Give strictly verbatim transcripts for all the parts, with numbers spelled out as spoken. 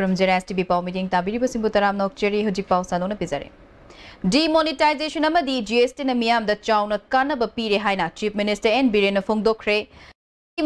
ꯔꯨꯝꯖꯦꯔꯥꯁ TV ꯄꯥꯎ ꯃꯤꯠꯌꯦꯡ ꯇꯥꯕꯤꯔꯤꯕꯁꯤꯡꯕꯨ ꯇꯔꯥꯝꯅ ꯑꯣꯛꯆꯔꯤ꯫ ꯍꯧꯖꯤꯛ ꯄꯥꯎ ꯁꯟꯗꯣꯛꯅ ꯄꯤꯖꯔꯤ꯫ Demonetization ꯑꯃꯗꯤ G S T ꯅ ꯃꯤꯌꯥꯝꯗ ꯆꯥꯎꯅ ꯀꯥꯟꯅꯕ ꯄꯤꯔꯦ ꯍꯥꯏꯅ Chief Minister N ꯕꯤꯔꯦꯟꯅ ꯐꯣꯡꯗꯣꯛꯈ꯭ꯔꯦ꯫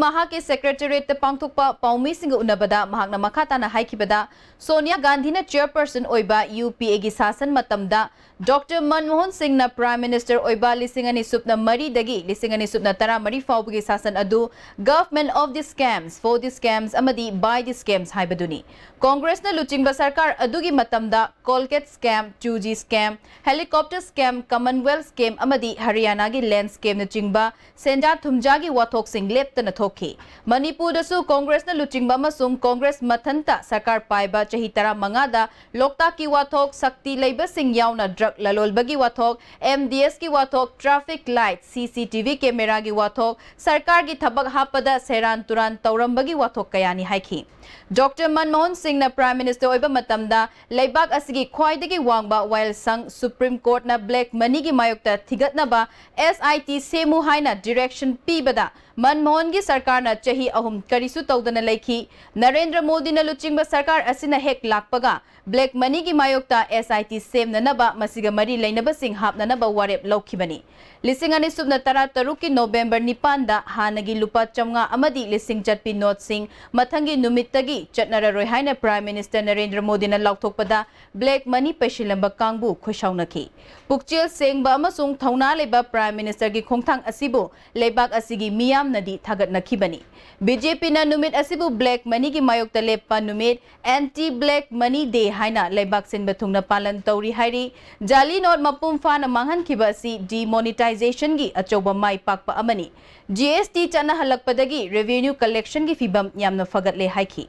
ꯃꯍꯥꯛꯀꯤ Secretariat ꯇ ꯄꯥꯡꯊꯣꯛꯄ ꯄꯥꯎꯃꯤꯁꯤꯡꯒ ꯎꯅꯕꯗ ꯃꯍꯥꯛꯅ ꯃꯈꯥ ꯇꯥꯅ ꯍꯥꯏꯈꯤꯕꯗ, ꯁꯣꯅꯤꯌꯥ ꯒꯥꯟꯙꯤꯅ chairperson ꯑꯣꯏꯕ U P A ꯒꯤ ꯁꯥꯁꯟ ꯃꯇꯝꯗ Doctor ꯃꯟꯃꯣꯍꯟ ꯁꯤꯡꯅ Prime Minister ꯑꯣꯏꯕ ꯂꯤꯁꯤꯡ ꯑꯅꯤ ꯁꯨꯞꯅ ꯃꯔꯤꯗꯒꯤ ꯂꯤꯁꯤꯡ ꯑꯅꯤ ꯁꯨꯞꯅ ꯇꯔꯥꯃꯔꯤ ꯐꯥꯎꯕꯒꯤ ꯁꯥꯁꯟ ꯑꯗꯨ Government of the Scams, for the Scams ꯑꯃꯗꯤ By the Scams ꯍꯥꯏꯕꯗꯨꯅꯤ꯫ ꯀꯣꯡꯒ꯭ꯔꯦꯁꯅ ꯂꯨꯆꯤꯡꯕ ꯁꯔꯀꯥꯔ ꯑꯗꯨꯒꯤ ꯃꯇꯝꯗ Colgate scam, two G scam, helicopter scam, Commonwealth scam ꯑꯃꯗꯤ ꯍꯔꯤꯌꯥꯅꯥꯒꯤ land scam ꯅꯆꯤꯡꯕ ꯁꯦꯟꯖꯥ ꯊꯨꯝꯖꯥꯒꯤ ꯋꯥꯊꯣꯛꯁꯤꯡ ꯂꯦꯞꯇꯅ ꯊꯣꯛꯈꯤ꯫ ꯃꯅꯤꯄꯨꯔꯗꯁꯨ ꯀꯣꯡꯒ꯭ꯔꯦꯁꯅ ꯂꯨꯆꯤꯡꯕ ꯑꯃꯁꯨꯡ ꯀꯣꯡꯒ꯭ꯔꯦꯁ ꯃꯊꯟꯇ ꯁꯔꯀꯥꯔ ꯄꯥꯏꯕ ꯆꯍꯤ ꯇꯔꯥꯃꯉꯥꯗ ꯂꯣꯛꯇꯥꯛꯀꯤ ꯋꯥꯊꯣꯛ, ꯁꯛꯇꯤ ꯂꯩꯕꯁꯤꯡ ꯌꯥꯎꯅ drug ꯂꯂꯣꯜꯕꯒꯤ ꯋꯥꯊꯣꯛ, M D S ꯀꯤ ꯋꯥꯊꯣꯛ, traffic light, C C T V camera ꯒꯤ ꯋꯥꯊꯣꯛ, ꯁꯔꯀꯥꯔꯒꯤ ꯊꯕꯛ ꯍꯥꯞꯄꯗ ꯁꯦꯔꯥꯟ ꯇꯨꯔꯥꯟ ꯇꯧꯔꯝꯕꯒꯤ ꯋꯥꯊꯣꯛ ꯀꯌꯥꯅꯤ ꯍꯥꯏꯈꯤ꯫ Doctor ꯃꯟꯃꯣꯍꯟ ꯁꯤꯡꯅ Prime Minister ꯑꯣꯏꯕ ꯃꯇꯝꯗ ꯂꯩꯕꯥꯛ ꯑꯁꯤꯒꯤ ꯈ꯭ꯋꯥꯏꯗꯒꯤ ꯋꯥꯡꯕ ꯋꯥꯌꯦꯜꯁꯪ Supreme Court ꯅ black money ꯒꯤ ꯃꯥꯌꯣꯛꯇ ꯊꯤꯒꯠꯅꯕ S I T ꯁꯦꯝꯃꯨ ꯍꯥꯏꯅ direction ꯄꯤꯕꯗ ꯃꯟꯃꯣꯍꯟꯒꯤ ꯁꯔꯀꯥꯔꯅ ꯆꯍꯤ ꯑꯍꯨꯝ ꯀꯔꯤꯁꯨ ꯇꯧꯗꯅ ꯂꯩꯈꯤ꯫ ꯅꯔꯦꯟꯗ꯭ꯔ ꯃꯣꯗꯤꯅ ꯂꯨꯆꯤꯡꯕ ꯁꯔꯀꯥꯔ ꯑꯁꯤꯅ ꯍꯦꯛ ꯂꯥꯛꯄꯒ black money ꯒꯤ ꯃꯥꯌꯣꯛꯇ S I T ꯁꯦꯝꯅꯅꯕ ꯃꯁꯤꯒ ꯃꯔꯤ ꯂꯩꯅꯕꯁꯤꯡ ꯍꯥꯞꯅꯅꯕ ꯋꯥꯔꯦꯞ ꯂꯧꯈꯤꯕꯅꯤ꯫ ꯂꯤꯁꯤꯡ ꯑꯅꯤ ꯁꯨꯞꯅ ꯇꯔꯥ ꯇꯔꯨꯛꯀꯤ November ꯅꯤꯄꯥꯟꯗ ꯍꯥꯟꯅꯒꯤ ꯂꯨꯄꯥ ꯆꯥꯝꯃꯉꯥ ꯑꯃꯗꯤ ꯂꯤꯁꯤꯡ ꯆꯠꯄꯤ note ꯁꯤꯡ ꯃꯊꯪꯒꯤ ꯅꯨꯃꯤꯠꯇꯒꯤ ꯆꯠꯅꯔꯔꯣꯏ ꯍꯥꯏꯅ Prime Minister ꯅꯔꯦꯟꯗ꯭ꯔ ꯃꯣꯗꯤꯅ ꯂꯥꯎꯊꯣꯛꯄꯗ black money ꯄꯩꯁꯤꯜꯂꯝꯕ ꯀꯥꯡꯕꯨ ꯈꯣꯏꯁꯥꯎꯅꯈꯤ꯫ ꯄꯨꯛꯆꯦꯜ ꯁꯦꯡꯕ ꯑꯃꯁꯨꯡ ꯊꯧꯅꯥ ꯂꯩꯕ Prime Minister ꯒꯤ ꯈꯣꯡꯊꯥꯡ ꯑꯁꯤꯕꯨ ꯂꯩꯕꯥꯛ ꯑꯁꯤꯒꯤ ꯃꯤꯌꯥꯝꯅꯗꯤ ꯊꯥꯒꯠꯅꯈꯤꯕꯅꯤ꯫ B J P ꯅ ꯅꯨꯃꯤꯠ ꯑꯁꯤꯕꯨ black money ꯒꯤ ꯃꯥꯌꯣꯛꯇ ꯂꯦꯞꯄ ꯅꯨꯃꯤꯠ, Anti Black Money Day ꯍꯥꯏꯅ ꯂꯩꯕꯥꯛ ꯁꯤꯟꯕ ꯊꯨꯡꯅ ꯄꯥꯂꯟ ꯇꯧꯔꯤ ꯍꯥꯏꯔꯤ꯫ ꯖꯥꯂꯤ note ꯃꯄꯨꯡ ꯐꯥꯅ ꯃꯥꯡꯍꯟꯈꯤꯕ ꯑꯁꯤ demonetization ꯒꯤ ꯑꯆꯧꯕ ꯃꯥꯏ ꯄꯥꯛꯄ ꯑꯃꯅꯤ꯫ G S T ꯆꯠꯅꯍꯜꯂꯛꯄꯗꯒꯤ revenue collection ꯒꯤ ꯐꯤꯚꯝ ꯌꯥꯝꯅ ꯐꯒꯠꯂꯦ ꯍꯥꯏꯈꯤ꯫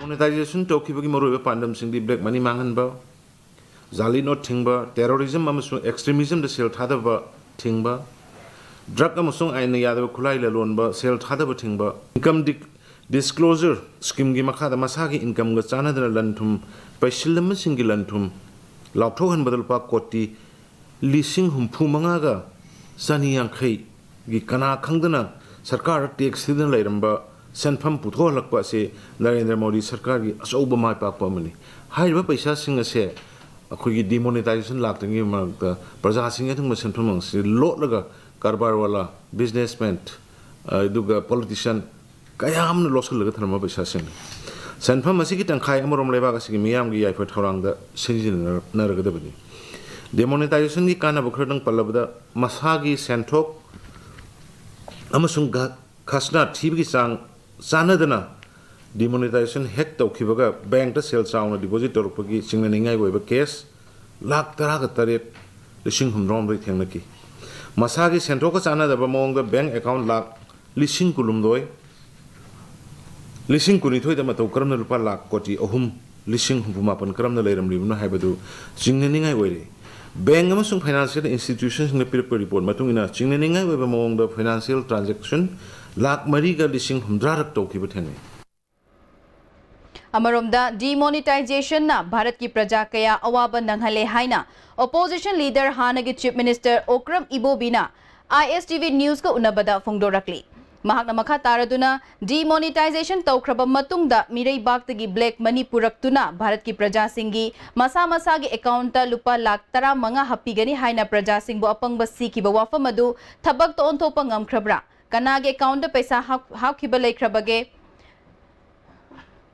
Monetization ꯇꯧꯈꯤꯕꯒꯤ ꯃꯔꯨꯑꯣꯏꯕ ꯄꯥꯟꯗꯝꯁꯤꯡꯗꯤ black money ꯃꯥꯡꯍꯟꯕ, ꯖꯥꯂꯤ note ꯊꯤꯡꯕ, terrorism ꯑꯃꯁꯨꯡ extremism ꯗ ꯁꯦꯜ ꯊꯥꯗꯕ ꯊꯤꯡꯕ, drug ꯑꯃꯁꯨꯡ ꯑꯥꯏꯟꯅ ꯌꯥꯗꯕ ꯈꯨꯠꯂꯥꯏ ꯂꯂꯣꯟꯕ ꯁꯦꯜ ꯊꯥꯗꯕ ꯊꯤꯡꯕ, income di-, disclosure scheme ꯒꯤ ꯃꯈꯥꯗ ꯃꯁꯥꯒꯤ income ꯒ ꯆꯥꯟꯅꯗꯅ ꯂꯟ-ꯊꯨꯝ ꯄꯩꯁꯤꯜꯂꯝꯕꯁꯤꯡꯒꯤ ꯂꯟ-ꯊꯨꯝ ꯂꯥꯎꯊꯣꯛꯍꯟꯕꯗ ꯂꯨꯄꯥ ꯀꯣꯇꯤ ꯂꯤꯁꯤꯡ ꯍꯨꯝꯐꯨ ꯃꯉꯥꯒ ꯆꯅꯤ ꯌꯥꯡꯈꯩꯒꯤ ꯀꯅꯥ ꯈꯪꯗꯅ ꯁꯔꯀꯥꯔꯗ tax ꯊꯤꯗꯅ ꯂꯩꯔꯝꯕ ꯁꯦꯟꯐꯝ ꯄꯨꯊꯣꯛꯍꯜꯂꯛꯄ ꯑꯁꯤ ꯅꯔꯦꯟꯗ꯭ꯔ ꯃꯣꯗꯤ ꯁꯔꯀꯥꯔꯒꯤ ꯑꯆꯧꯕ ꯃꯥꯏ ꯄꯥꯛꯄ ꯑꯃꯅꯤ꯫ ꯍꯥꯏꯔꯤꯕ ꯄꯩꯁꯥꯁꯤꯡ ꯑꯁꯦ ꯑꯩꯈꯣꯏꯒꯤ demonetization ꯂꯥꯛꯇ꯭ꯔꯤꯉꯩ ꯃꯔꯛꯇ ꯄ꯭ꯔꯖꯥꯁꯤꯡꯒꯤ ꯑꯗꯨꯒꯨꯝꯕ ꯁꯦꯟꯐꯝ ꯑꯁꯤ ꯂꯣꯠꯂꯒ ꯀꯔꯕꯥꯔ ꯋꯥꯂꯥ, businessman, ꯑꯗꯨꯒ politician ꯀꯌꯥ ꯑꯃꯅ ꯂꯣꯠꯁꯤꯜꯂꯒ ꯊꯝꯂꯝꯕ ꯄꯩꯁꯥꯁꯤꯡꯅꯤ꯫ ꯁꯦꯟꯐꯝ ꯑꯁꯤꯒꯤ ꯇꯪꯈꯥꯏ ꯑꯃꯔꯣꯝ ꯂꯩꯕꯥꯛ ꯑꯁꯤꯒꯤ ꯃꯤꯌꯥꯝꯒꯤ ꯌꯥꯏꯐ ꯊꯧꯔꯥꯡꯗ ꯁꯤꯖꯤꯟꯅꯔꯒꯗꯕꯅꯤ꯫ Demonetizationꯒꯤ ꯀꯥꯟꯅꯕ ꯈꯔꯗꯪ ꯄꯜꯂꯕꯗ, ꯃꯁꯥꯒꯤ ꯁꯦꯟꯊꯣꯛ ꯑꯃꯁꯨꯡ ꯒ-, ꯈꯁꯅꯥ ꯊꯤꯕꯒꯤ ꯆꯥꯡ ꯆꯥꯟꯅꯗꯅ demonetization ꯍꯦꯛ ꯇꯧꯈꯤꯕꯒ bankꯇ ꯁꯦꯜ ꯆꯥꯎꯅ deposit ꯇꯧꯔꯛꯄꯒꯤ ꯆꯤꯡꯅꯅꯤꯡꯉꯥꯏ ꯑꯣꯏꯕ case ꯂꯥꯈ ꯇꯔꯥꯒ ꯇꯔꯦꯠ ꯂꯤꯁꯤꯡ ꯍꯨꯝꯐꯨꯇꯔꯥꯍꯨꯝꯗꯣꯏ ꯊꯦꯡꯅꯈꯤ꯫ ꯃꯁꯥꯒꯤ ꯁꯦꯟꯊꯣꯛꯀ ꯆꯥꯟꯅꯗꯕ ꯃꯑꯣꯡꯗ bank account ꯂꯥꯈ ꯂꯤꯁꯤꯡ ꯀꯨꯟꯍꯨꯝꯗꯣꯏ, ꯂꯤꯁꯤꯡ ꯀꯨꯟꯅꯤꯊꯣꯏꯗ ꯃꯇꯧ ꯀꯔꯝꯅ ꯂꯨꯄꯥ ꯂꯥꯈ ꯀꯣꯇꯤ ꯑꯍꯨꯝ ꯂꯤꯁꯤꯡ ꯍꯨꯝꯐꯨ ꯃꯥꯄꯟ ꯀꯔꯝꯅ ꯂꯩꯔꯝꯂꯤꯕꯅꯣ ꯍꯥꯏꯕꯗꯨ ꯆꯤꯡꯅꯅꯤꯡꯉꯥꯏ ꯑꯣꯏꯔꯤ꯫ Bank ꯑꯃꯁꯨꯡ financial institutionꯁꯤꯡꯅ ꯄꯤꯔꯛꯄ report ꯃꯇꯨꯡ ꯏꯟꯅ, ꯆꯤꯡꯅꯅꯤꯡꯉꯥꯏ ꯑꯣꯏꯕ ꯃꯑꯣꯡꯗ financial transaction ꯂꯥꯈ ꯃꯔꯤꯒ ꯂꯤꯁꯤꯡ ꯍꯨꯝꯗ꯭ꯔꯥꯔꯛ ꯇꯧꯈꯤꯕ ꯊꯦꯡꯅꯩ꯫ ꯑꯃꯔꯣꯝꯗ, demonetizationꯅ ꯚꯥꯔꯠꯀꯤ ꯄ꯭ꯔꯖꯥ ꯀꯌꯥ ꯑꯋꯥꯕ ꯅꯪꯍꯜꯂꯦ ꯍꯥꯏꯅ opposition leader, ꯍꯥꯟꯅꯒꯤ Chief Minister ꯑꯣꯀ꯭ꯔꯝ ꯏꯕꯣꯕꯤꯅ ISTV Newsꯀ ꯎꯅꯕꯗ ꯐꯣꯡꯗꯣꯔꯛꯂꯤ꯫ ꯃꯍꯥꯛꯅ ꯃꯈꯥ ꯇꯥꯔꯗꯨꯅ, demonetization ꯇꯧꯈ꯭ꯔꯕ ꯃꯇꯨꯡꯗ ꯃꯤꯔꯩꯕꯥꯛꯇꯒꯤ black money ꯄꯨꯔꯛꯇꯨꯅ ꯚꯥꯔꯠꯀꯤ ꯄ꯭ꯔꯖꯥꯁꯤꯡꯒꯤ ꯃꯁꯥ ꯃꯁꯥꯒꯤ accountꯇ ꯂꯨꯄꯥ ꯂꯥꯈ ꯇꯔꯥꯃꯉꯥ ꯍꯥꯞꯄꯤꯒꯅꯤ ꯍꯥꯏꯅ ꯄ꯭ꯔꯖꯥꯁꯤꯡꯕꯨ ꯑꯄꯪꯕ ꯁꯤꯈꯤꯕ ꯋꯥꯐꯝ ꯑꯗꯨ ꯊꯕꯛꯇ ꯑꯣꯟꯊꯣꯛꯄ ꯉꯝꯈ꯭ꯔꯕ꯭ꯔꯥ? ꯀꯅꯥꯒꯤ accountꯇ ꯄꯩꯁꯥ ꯍꯥꯞ-, ꯍꯥꯞꯈꯤꯕ ꯂꯩꯈ꯭ꯔꯕꯒꯦ?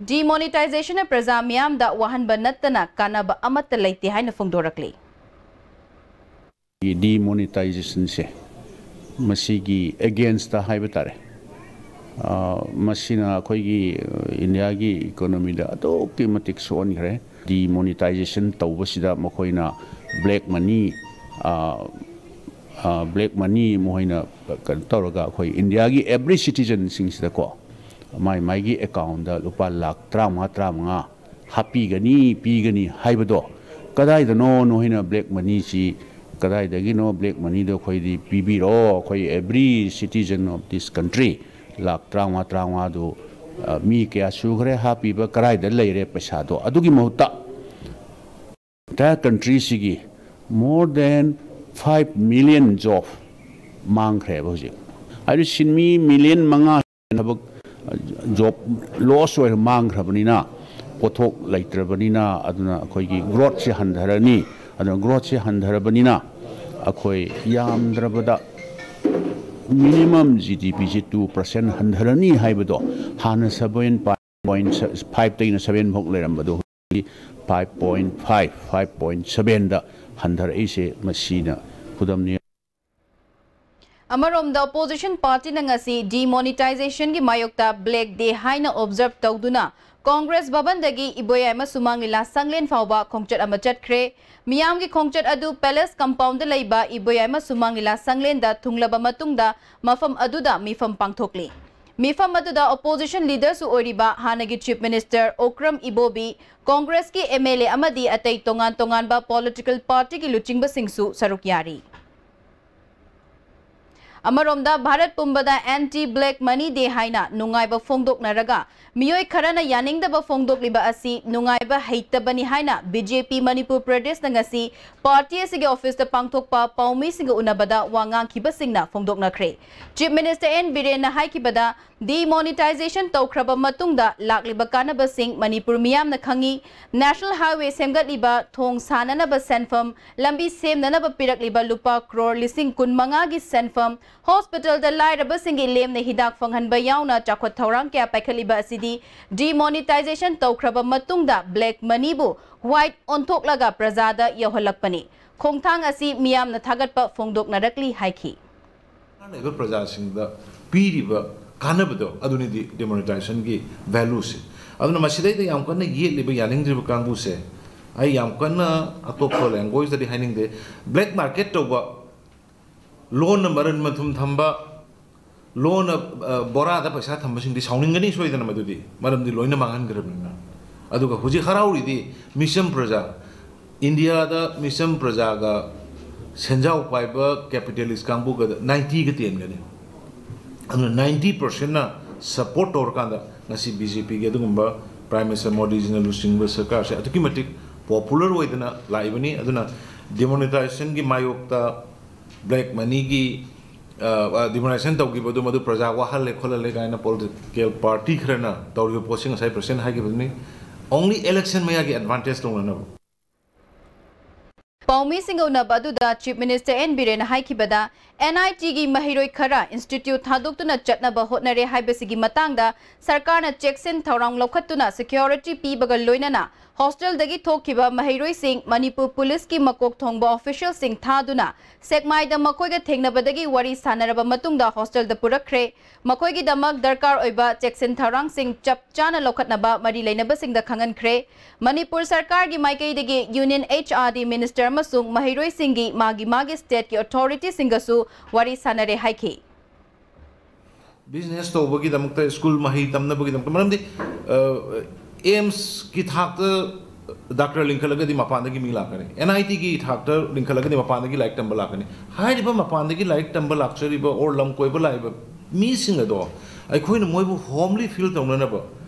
Demonetizationꯅ ꯄ꯭ꯔꯖꯥ ꯃꯤꯌꯥꯝꯗ ꯋꯥꯍꯟꯕ ꯅꯠꯇꯅ ꯀꯥꯟꯅꯕ ꯑꯃꯠꯇ ꯂꯩꯇꯦ ꯍꯥꯏꯅ ꯐꯣꯡꯗꯣꯔꯛꯂꯤ꯫ Demonetizationꯁꯦ ꯃꯁꯤꯒꯤ againstꯇ ꯍꯥꯏꯕ ꯇꯥꯔꯦ꯫ ꯑ, ꯃꯁꯤꯅ ꯑꯩꯈꯣꯏꯒꯤ, ꯑ, ꯏꯟꯗꯤꯌꯥꯒꯤ economyꯗ ꯑꯗꯨꯛꯀꯤ ꯃꯇꯤꯛ ꯁꯣꯛꯍꯟꯈ꯭ꯔꯦ꯫ Demonetization ꯇꯧꯕꯁꯤꯗ ꯃꯈꯣꯏꯅ black money, ꯑ, ꯑ, black money ꯃꯈꯣꯏꯅ ꯀꯩꯅꯣ ꯇꯧꯔꯒ ꯑꯩꯈꯣꯏ ꯏꯟꯗꯤꯌꯥꯒꯤ every citizenꯁꯤꯡꯁꯤꯗꯀꯣ ꯃꯥꯏ ꯃꯥꯏꯒꯤ accountꯇ ꯂꯨꯄꯥ ꯂꯥꯈ ꯇꯔꯥꯃꯉꯥ, ꯇꯔꯥꯃꯉꯥ ꯍꯥꯞꯄꯤꯒꯅꯤ, ꯄꯤꯒꯅꯤ ꯍꯥꯏꯕꯗꯣ ꯀꯗꯥꯏꯗꯅꯣ ꯅꯈꯣꯏꯅ black moneyꯁꯤ, ꯀꯗꯥꯏꯗꯒꯤꯅꯣ black moneyꯗꯣ ꯑꯩꯈꯣꯏꯗꯤ ꯄꯤꯕꯤꯔꯣ, ꯑꯩꯈꯣꯏ every citizen of this country lakh ꯇꯔꯥꯃꯉꯥ, ꯇꯔꯥꯃꯉꯥꯗꯨ, ꯑ, ꯃꯤ ꯀꯌꯥ ꯁꯨꯈ꯭ꯔꯦ ꯍꯥꯞꯄꯤꯕ, ꯀꯗꯥꯏꯗ ꯂꯩꯔꯦ ꯄꯩꯁꯥꯗꯣ? ꯑꯗꯨꯒꯤ ꯃꯍꯨꯠꯇ entire countryꯁꯤꯒꯤ more than five million job ꯃꯥꯡꯈ꯭ꯔꯦꯕ ꯍꯧꯖꯤꯛ꯫ ꯍꯥꯏꯗꯤ ꯁꯤꯟꯃꯤ million ꯃꯉꯥ ꯊꯕꯛ, ꯖꯣꯕ ꯂꯣꯁ ꯑꯣꯏꯔ ꯃꯥꯡꯈ꯭ꯔꯕꯅꯤꯅ, ꯄꯣꯠꯊꯣꯛ ꯂꯩꯇ꯭ꯔꯕꯅꯤꯅ, ꯑꯗꯨꯅ ꯑꯩꯈꯣꯏꯒꯤ ꯒ꯭ꯔꯣꯠꯁꯦ ꯍꯟꯊꯔꯅꯤ꯫ ꯑꯗꯨꯅ ꯒ꯭ꯔꯣꯠꯁꯦ ꯍꯟꯊꯔꯕꯅꯤꯅ ꯑꯩꯈꯣꯏ ꯌꯥꯝꯗ꯭ꯔꯕꯗ ꯃꯤꯅꯤꯃꯝ ꯖꯤ ꯗꯤ ꯄꯤꯁꯦ ꯇꯨ ꯄꯥꯔꯁꯦꯟ ꯍꯟꯊꯔꯅꯤ ꯍꯥꯏꯕꯗꯣ, ꯍꯥꯟꯅ ꯁꯚꯦꯟ ꯄꯣꯏꯟ ꯐꯥꯏꯚꯇꯒꯤꯅ ꯁꯚꯦꯟ ꯐꯥꯎ ꯂꯩꯔꯝꯕꯗꯣ ꯍꯧꯖꯤꯛꯇꯤ five point five, five point ꯁꯚꯦꯟꯗ ꯍꯟꯊꯔꯛꯏꯁꯦ ꯃꯁꯤꯅ ꯈꯨꯗꯝꯅꯤ꯫ ꯑꯃꯔꯣꯝꯗ, ꯑꯣꯄꯣꯖꯤꯁꯟ ꯄꯥꯔꯇꯤꯅ ꯉꯁꯤ ꯗꯤꯃꯣꯅꯤꯇꯥꯏꯖꯦꯁꯟꯒꯤ ꯃꯥꯌꯣꯛꯇ ꯕ꯭ꯂꯦꯛ ꯗꯦ ꯍꯥꯏꯅ ꯑꯣꯕꯖꯔꯕ ꯇꯧꯗꯨꯅ ꯀꯣꯡꯒ꯭ꯔꯦꯁ ꯚꯕꯟꯗꯒꯤ ꯏꯕꯣꯌꯥꯏꯃ ꯁꯨꯃꯥꯡ ꯂꯤꯂꯥ ꯁꯪꯂꯦꯟ ꯐꯥꯎꯕ ꯈꯣꯡꯆꯠ ꯑꯃ ꯆꯠꯈ꯭ꯔꯦ꯫ ꯃꯤꯌꯥꯝꯒꯤ ꯈꯣꯡꯆꯠ ꯑꯗꯨ ꯄꯦꯂꯦꯁ ꯀꯝꯄꯥꯎꯟꯗ ꯂꯩꯕ ꯏꯕꯣꯌꯥꯏꯃ ꯁꯨꯃꯥꯡ ꯂꯤꯂꯥ ꯁꯪꯂꯦꯟꯗ ꯊꯨꯡꯂꯕ ꯃꯇꯨꯡꯗ ꯃꯐꯝ ꯑꯗꯨꯗ ꯃꯤꯐꯝ ꯄꯥꯡꯊꯣꯛꯂꯤ꯫ ꯃꯤꯐꯝ ꯑꯗꯨꯗ ꯑꯣꯄꯣꯖꯤꯁꯟ ꯂꯤꯗꯔꯁꯨ ꯑꯣꯏꯔꯤꯕ ꯍꯥꯟꯅꯒꯤ ꯆꯤꯐ ꯃꯤꯅꯤꯁꯇꯔ ꯑꯣꯀ꯭ꯔꯝ ꯏꯕꯣꯕꯤ, ꯀꯣꯡꯒ꯭ꯔꯦꯁꯀꯤ ꯑꯦꯝ ꯑꯦꯜ ꯑꯦ ꯑꯃꯗꯤ ꯑꯇꯩ ꯇꯣꯉꯥꯟ ꯇꯣꯉꯥꯟꯕ ꯄꯣꯂꯤꯇꯤꯀꯦꯜ ꯄꯥꯔꯇꯤꯒꯤ ꯂꯨꯆꯤꯡꯕꯁꯤꯡꯁꯨ ꯁꯔꯨꯛ ꯌꯥꯔꯤ꯫ ꯑꯃꯔꯣꯝꯗ, ꯚꯥꯔꯠ ꯄꯨꯝꯕꯗ ꯑꯦꯟꯇꯤ ꯕ꯭ꯂꯦꯛ ꯃꯅꯤ ꯗꯦ ꯍꯥꯏꯅ ꯅꯨꯡꯉꯥꯏꯕ ꯐꯣꯡꯗꯣꯛꯅꯔꯒ, ꯃꯤꯑꯣꯏ ꯈꯔꯅ ꯌꯥꯅꯤꯡꯗꯕ ꯐꯣꯡꯗꯣꯛꯂꯤꯕ ꯑꯁꯤ ꯅꯨꯡꯉꯥꯏꯕ ꯍꯩꯇꯕꯅꯤ ꯍꯥꯏꯅ ꯕꯤ ꯖꯦ ꯄꯤ ꯃꯅꯤꯄꯨꯔ ꯄ꯭ꯔꯗꯦꯁꯅ ꯉꯁꯤ ꯄꯥꯔꯇꯤ ꯑꯁꯤꯒꯤ ꯑꯣꯐꯤꯁꯇ ꯄꯥꯡꯊꯣꯛꯄ ꯄꯥꯎꯃꯤꯁꯤꯡꯒ ꯎꯅꯕꯗ ꯋꯥ ꯉꯥꯡꯈꯤꯕꯁꯤꯡꯅ ꯐꯣꯡꯗꯣꯛꯅꯈ꯭ꯔꯦ꯫ ꯆꯤꯐ ꯃꯤꯅꯤꯁꯇꯔ ꯑꯦꯟ ꯕꯤꯔꯦꯟꯅ ꯍꯥꯏꯈꯤꯕꯗ, ꯗꯤꯃꯣꯅꯤꯇꯥꯏꯖꯦꯁꯟ ꯇꯧꯈ꯭ꯔꯕ ꯃꯇꯨꯡꯗ ꯂꯥꯛꯂꯤꯕ ꯀꯥꯟꯅꯕꯁꯤꯡ ꯃꯅꯤꯄꯨꯔ ꯃꯤꯌꯥꯝꯅ ꯈꯪꯏ꯫ ꯅꯦꯁꯅꯦꯜ ꯍꯥꯏꯋꯦ ꯁꯦꯝꯒꯠꯂꯤꯕ, ꯊꯣꯡ ꯁꯥꯅꯅꯕ ꯁꯦꯟꯐꯝ, ꯂꯝꯕꯤ ꯁꯦꯝꯅꯅꯕ ꯄꯤꯔꯛꯂꯤꯕ ꯂꯨꯄꯥ ꯀ꯭ꯔꯣꯔ ꯂꯤꯁꯤꯡ ꯀꯨꯟ ꯃꯉꯥꯒꯤ ꯁꯦꯟꯐꯝ, ꯍꯣꯁꯄꯤꯇꯥꯜꯗ ꯂꯥꯏꯔꯕꯁꯤꯡꯒꯤ ꯂꯦꯝꯅ ꯍꯤꯗꯥꯛ ꯐꯪꯍꯟꯕ ꯌꯥꯎꯅ ꯆꯥꯎꯈꯠ ꯊꯧꯔꯥꯡ ꯀꯌꯥ ꯄꯥꯏꯈꯠꯂꯤꯕ ꯑꯁꯤꯗꯤ ꯗꯤꯃꯣꯅꯤꯇꯥꯏꯖꯦꯁꯟ ꯇꯧꯈ꯭ꯔꯕ ꯃꯇꯨꯡꯗ ꯕ꯭ꯂꯦꯛ ꯃꯅꯤꯕꯨ ꯋꯥꯏꯠ ꯑꯣꯟꯊꯣꯛꯂꯒ ꯄ꯭ꯔꯖꯥꯗ ꯌꯧꯍꯜꯂꯛꯄꯅꯤ꯫ ꯈꯣꯡꯊꯥꯡ ꯑꯁꯤ ꯃꯤꯌꯥꯝꯅ ꯊꯥꯒꯠꯄ ꯐꯣꯡꯗꯣꯛꯅꯔꯛꯂꯤ ꯍꯥꯏꯈꯤ꯫ ꯂꯩꯕ ꯄ꯭ꯔꯖꯥꯁꯤꯡꯗ ꯄꯤꯔꯤꯕ ꯀꯥꯟꯅꯕꯗꯣ ꯑꯗꯨꯅꯤꯗꯤ ꯗꯤꯃꯣꯅꯤꯇꯥꯏꯖꯦꯁꯟꯒꯤ ꯚꯦꯂꯨꯁꯦ꯫ ꯑꯗꯨꯅ ꯃꯁꯤꯗꯩꯗ ꯌꯥꯝ ꯀꯟꯅ ꯌꯦꯠꯂꯤꯕ, ꯌꯥꯅꯤꯡꯗ꯭ꯔꯤꯕ ꯀꯥꯡꯕꯨꯁꯦ ꯑꯩ ꯌꯥꯝ ꯀꯟꯅ ꯑꯇꯣꯞꯄ ꯂꯦꯡꯒ꯭ꯋꯦꯖꯇꯗꯤ ꯍꯥꯏꯅꯤꯡꯗꯦ꯫ ꯕ꯭ꯂꯦꯛ ꯃꯥꯔꯀꯦꯠ ꯇꯧꯕ, ꯂꯣꯟꯅ ꯃꯔꯟ ꯃꯊꯨꯝ ꯊꯝꯕ, ꯂꯣꯟꯅ, ꯑ, ꯕꯣꯔꯥꯗ ꯄꯩꯁꯥ ꯊꯝꯕꯁꯤꯡꯗꯤ ꯁꯥꯎꯅꯤꯡꯒꯅꯤ ꯁꯣꯏꯗꯅ, ꯃꯗꯨꯗꯤ ꯃꯔꯝꯗꯤ ꯂꯣꯏꯅ ꯃꯥꯡꯍꯟꯈ꯭ꯔꯕꯅꯤꯅ꯫ ꯑꯗꯨꯒ ꯍꯧꯖꯤꯛ ꯍꯔꯥꯎꯔꯤꯗꯤ ꯃꯤꯆꯝ ꯄ꯭ꯔꯖꯥ, ꯏꯟꯗꯤꯌꯥꯗ ꯃꯤꯆꯝ ꯄ꯭ꯔꯖꯥꯒ ꯁꯦꯟꯖꯥꯎ ꯄꯥꯏꯕ ꯀꯦꯄꯤꯇꯦꯂꯤꯁ ꯀꯥꯡꯕꯨꯒ ꯅꯥꯏꯟꯇꯤꯒ ꯇꯦꯟꯒꯅꯤ꯫ ꯑꯗꯨꯅ ꯅꯥꯏꯟꯇꯤ ꯄꯥꯔꯁꯦꯟꯅ ꯁꯄꯣꯔꯠ ꯇꯧꯔꯀꯥꯟꯗ ꯉꯁꯤ ꯕꯤ ꯖꯦ ꯄꯤꯒꯤ ꯑꯗꯨꯒꯨꯝꯕ ꯄ꯭ꯔꯥꯏꯝ ꯃꯤꯅꯤꯁꯇꯔ ꯃꯣꯗꯤꯖꯤꯅ ꯂꯨꯆꯤꯡꯕ ꯁꯔꯀꯥꯔꯁꯦ ꯑꯗꯨꯛꯀꯤ ꯃꯇꯤꯛ ꯄꯣꯄꯨꯂꯔ ꯑꯣꯏꯗꯅ ꯂꯥꯛꯏꯕꯅꯤ꯫ ꯑꯗꯨꯅ ꯗꯤꯃꯣꯅꯤꯇꯥꯏꯖꯦꯁꯟꯒꯤ ꯃꯥꯌꯣꯛꯇ, ꯕ꯭ꯂꯦꯛ ꯃꯅꯤꯒꯤ ꯗꯤꯃꯣꯅꯥꯏꯖꯦꯁꯟ ꯇꯧꯈꯤꯕꯗꯨ ꯃꯗꯨ ꯄ꯭ꯔꯖꯥ ꯋꯥꯍꯜꯂꯦ ꯈꯣꯠꯍꯜꯂꯦ ꯀꯥꯏꯅ ꯄꯣꯂꯤꯇꯤꯀꯦꯜ ꯄꯥꯔꯇꯤ ꯈꯔꯅ ꯇꯧꯔꯤꯕ ꯄꯣꯠꯁꯤ ꯉꯁꯥꯏ ꯄ꯭ꯔꯁꯤꯗꯦꯟ ꯍꯥꯏꯈꯤꯕꯗꯨꯅꯤ꯫ ꯑꯣꯡꯂꯤ ꯏꯂꯦꯛꯁꯟ ꯃꯌꯥꯒꯤ ꯑꯦꯗꯚꯥꯟꯇꯦꯖ ꯂꯧꯅꯅꯕ꯫ ꯄꯥꯎꯃꯤꯁꯤꯡꯒ ꯎꯅꯕ ꯑꯗꯨꯗ ꯆꯤꯐ ꯃꯤꯅꯤꯁꯇꯔ ꯑꯦꯟ ꯕꯤꯔꯦꯟꯅ ꯍꯥꯏꯈꯤꯕꯗ, ꯑꯦꯟ ꯑꯥꯏ ꯇꯤꯒꯤ ꯃꯍꯩꯔꯣꯏ ꯈꯔ ꯏꯟꯁꯇꯤꯇ꯭ꯌꯨꯠ ꯊꯥꯗꯣꯛꯇꯨꯅ ꯆꯠꯅꯕ ꯍꯣꯠꯅꯔꯦ ꯍꯥꯏꯕꯁꯤꯒꯤ ꯃꯇꯥꯡꯗ ꯁꯔꯀꯥꯔꯅ ꯆꯦꯛꯁꯤꯟ ꯊꯧꯔꯥꯡ ꯂꯧꯈꯠꯇꯨꯅ ꯁꯦꯀ꯭ꯌꯨꯔꯤꯇꯤ ꯄꯤꯕꯒ ꯂꯣꯏꯅꯅ ꯍꯣꯁꯇꯦꯜꯗꯒꯤ ꯊꯣꯛꯈꯤꯕ ꯃꯍꯩꯔꯣꯏꯁꯤꯡ ꯃꯅꯤꯄꯨꯔ ꯄꯨꯂꯤꯁꯀꯤ ꯃꯀꯣꯛ ꯊꯣꯡꯕ ꯑꯣꯐꯤꯁꯤꯌꯦꯜꯁꯤꯡ ꯊꯥꯗꯨꯅ ꯁꯦꯛꯃꯥꯏꯗ ꯃꯈꯣꯏꯒ ꯊꯦꯡꯅꯕꯗꯒꯤ ꯋꯥꯔꯤ ꯁꯥꯟꯅꯔꯕ ꯃꯇꯨꯡꯗ ꯍꯣꯁꯇꯦꯜꯗ ꯄꯨꯔꯛꯈ꯭ꯔꯦ꯫ ꯃꯈꯣꯏꯒꯤꯗꯃꯛ ꯗꯔꯀꯥꯔ ꯑꯣꯏꯕ ꯆꯦꯛꯁꯤꯟ ꯊꯧꯔꯥꯡꯁꯤꯡ ꯆꯞ ꯆꯥꯅ ꯂꯧꯈꯠꯅꯕ ꯃꯔꯤ ꯂꯩꯅꯕꯁꯤꯡꯗ ꯈꯪꯍꯟꯈ꯭ꯔꯦ꯫ ꯃꯅꯤꯄꯨꯔ ꯁꯔꯀꯥꯔꯒꯤ ꯃꯥꯏꯀꯩꯗꯒꯤ union H R D minister ꯑꯃꯁꯨꯡ ꯃꯍꯩꯔꯣꯏꯁꯤꯡꯒꯤ ꯃꯥꯒꯤ ꯃꯥꯒꯤ ꯁ꯭ꯇꯦꯠꯀꯤ ꯑꯣꯊꯣꯔꯤꯇꯤꯁꯤꯡꯒꯁꯨ ꯋꯥꯔꯤ ꯁꯥꯟꯅꯔꯦ ꯍꯥꯏꯈꯤ꯫ ꯕꯤꯖꯤꯅꯦꯁ ꯇꯧꯕꯒꯤꯗꯃꯛꯇ, ꯁ꯭ꯀꯨꯜ ꯃꯍꯩ ꯇꯝꯅꯕꯒꯤꯗꯃꯛꯇ, ꯃꯔꯝꯗꯤ ꯑꯦꯝꯁꯀꯤ ꯊꯥꯛꯇ ꯗꯥꯛꯇꯔ ꯂꯤꯡꯈꯠꯂꯒꯗꯤ ꯃꯄꯥꯟꯗꯒꯤ ꯃꯤ ꯂꯥꯛꯀꯅꯤ, ꯑꯦꯟ ꯑꯥꯏ ꯇꯤꯒꯤ ꯊꯥꯛꯇ ꯂꯤꯡꯈꯠꯂꯒꯗꯤ ꯃꯄꯥꯟꯗꯒꯤ ꯂꯥꯏꯔꯤꯛ ꯇꯝꯕ ꯂꯥꯛꯀꯅꯤ꯫ ꯍꯥꯏꯔꯤꯕ ꯃꯄꯥꯟꯗꯒꯤ ꯂꯥꯏꯔꯤꯛ ꯇꯝꯕ ꯂꯥꯛꯆꯔꯤꯕ ꯑꯣꯔ ꯂꯝ ꯀꯣꯏꯕ ꯂꯥꯛꯏꯕ ꯃꯤꯁꯤꯡ ꯑꯗꯣ ꯑꯩꯈꯣꯏꯅ ꯃꯣꯏꯕꯨ ꯍꯣꯝꯂꯤ ꯐꯤꯜ ꯇꯧꯅꯅꯕ,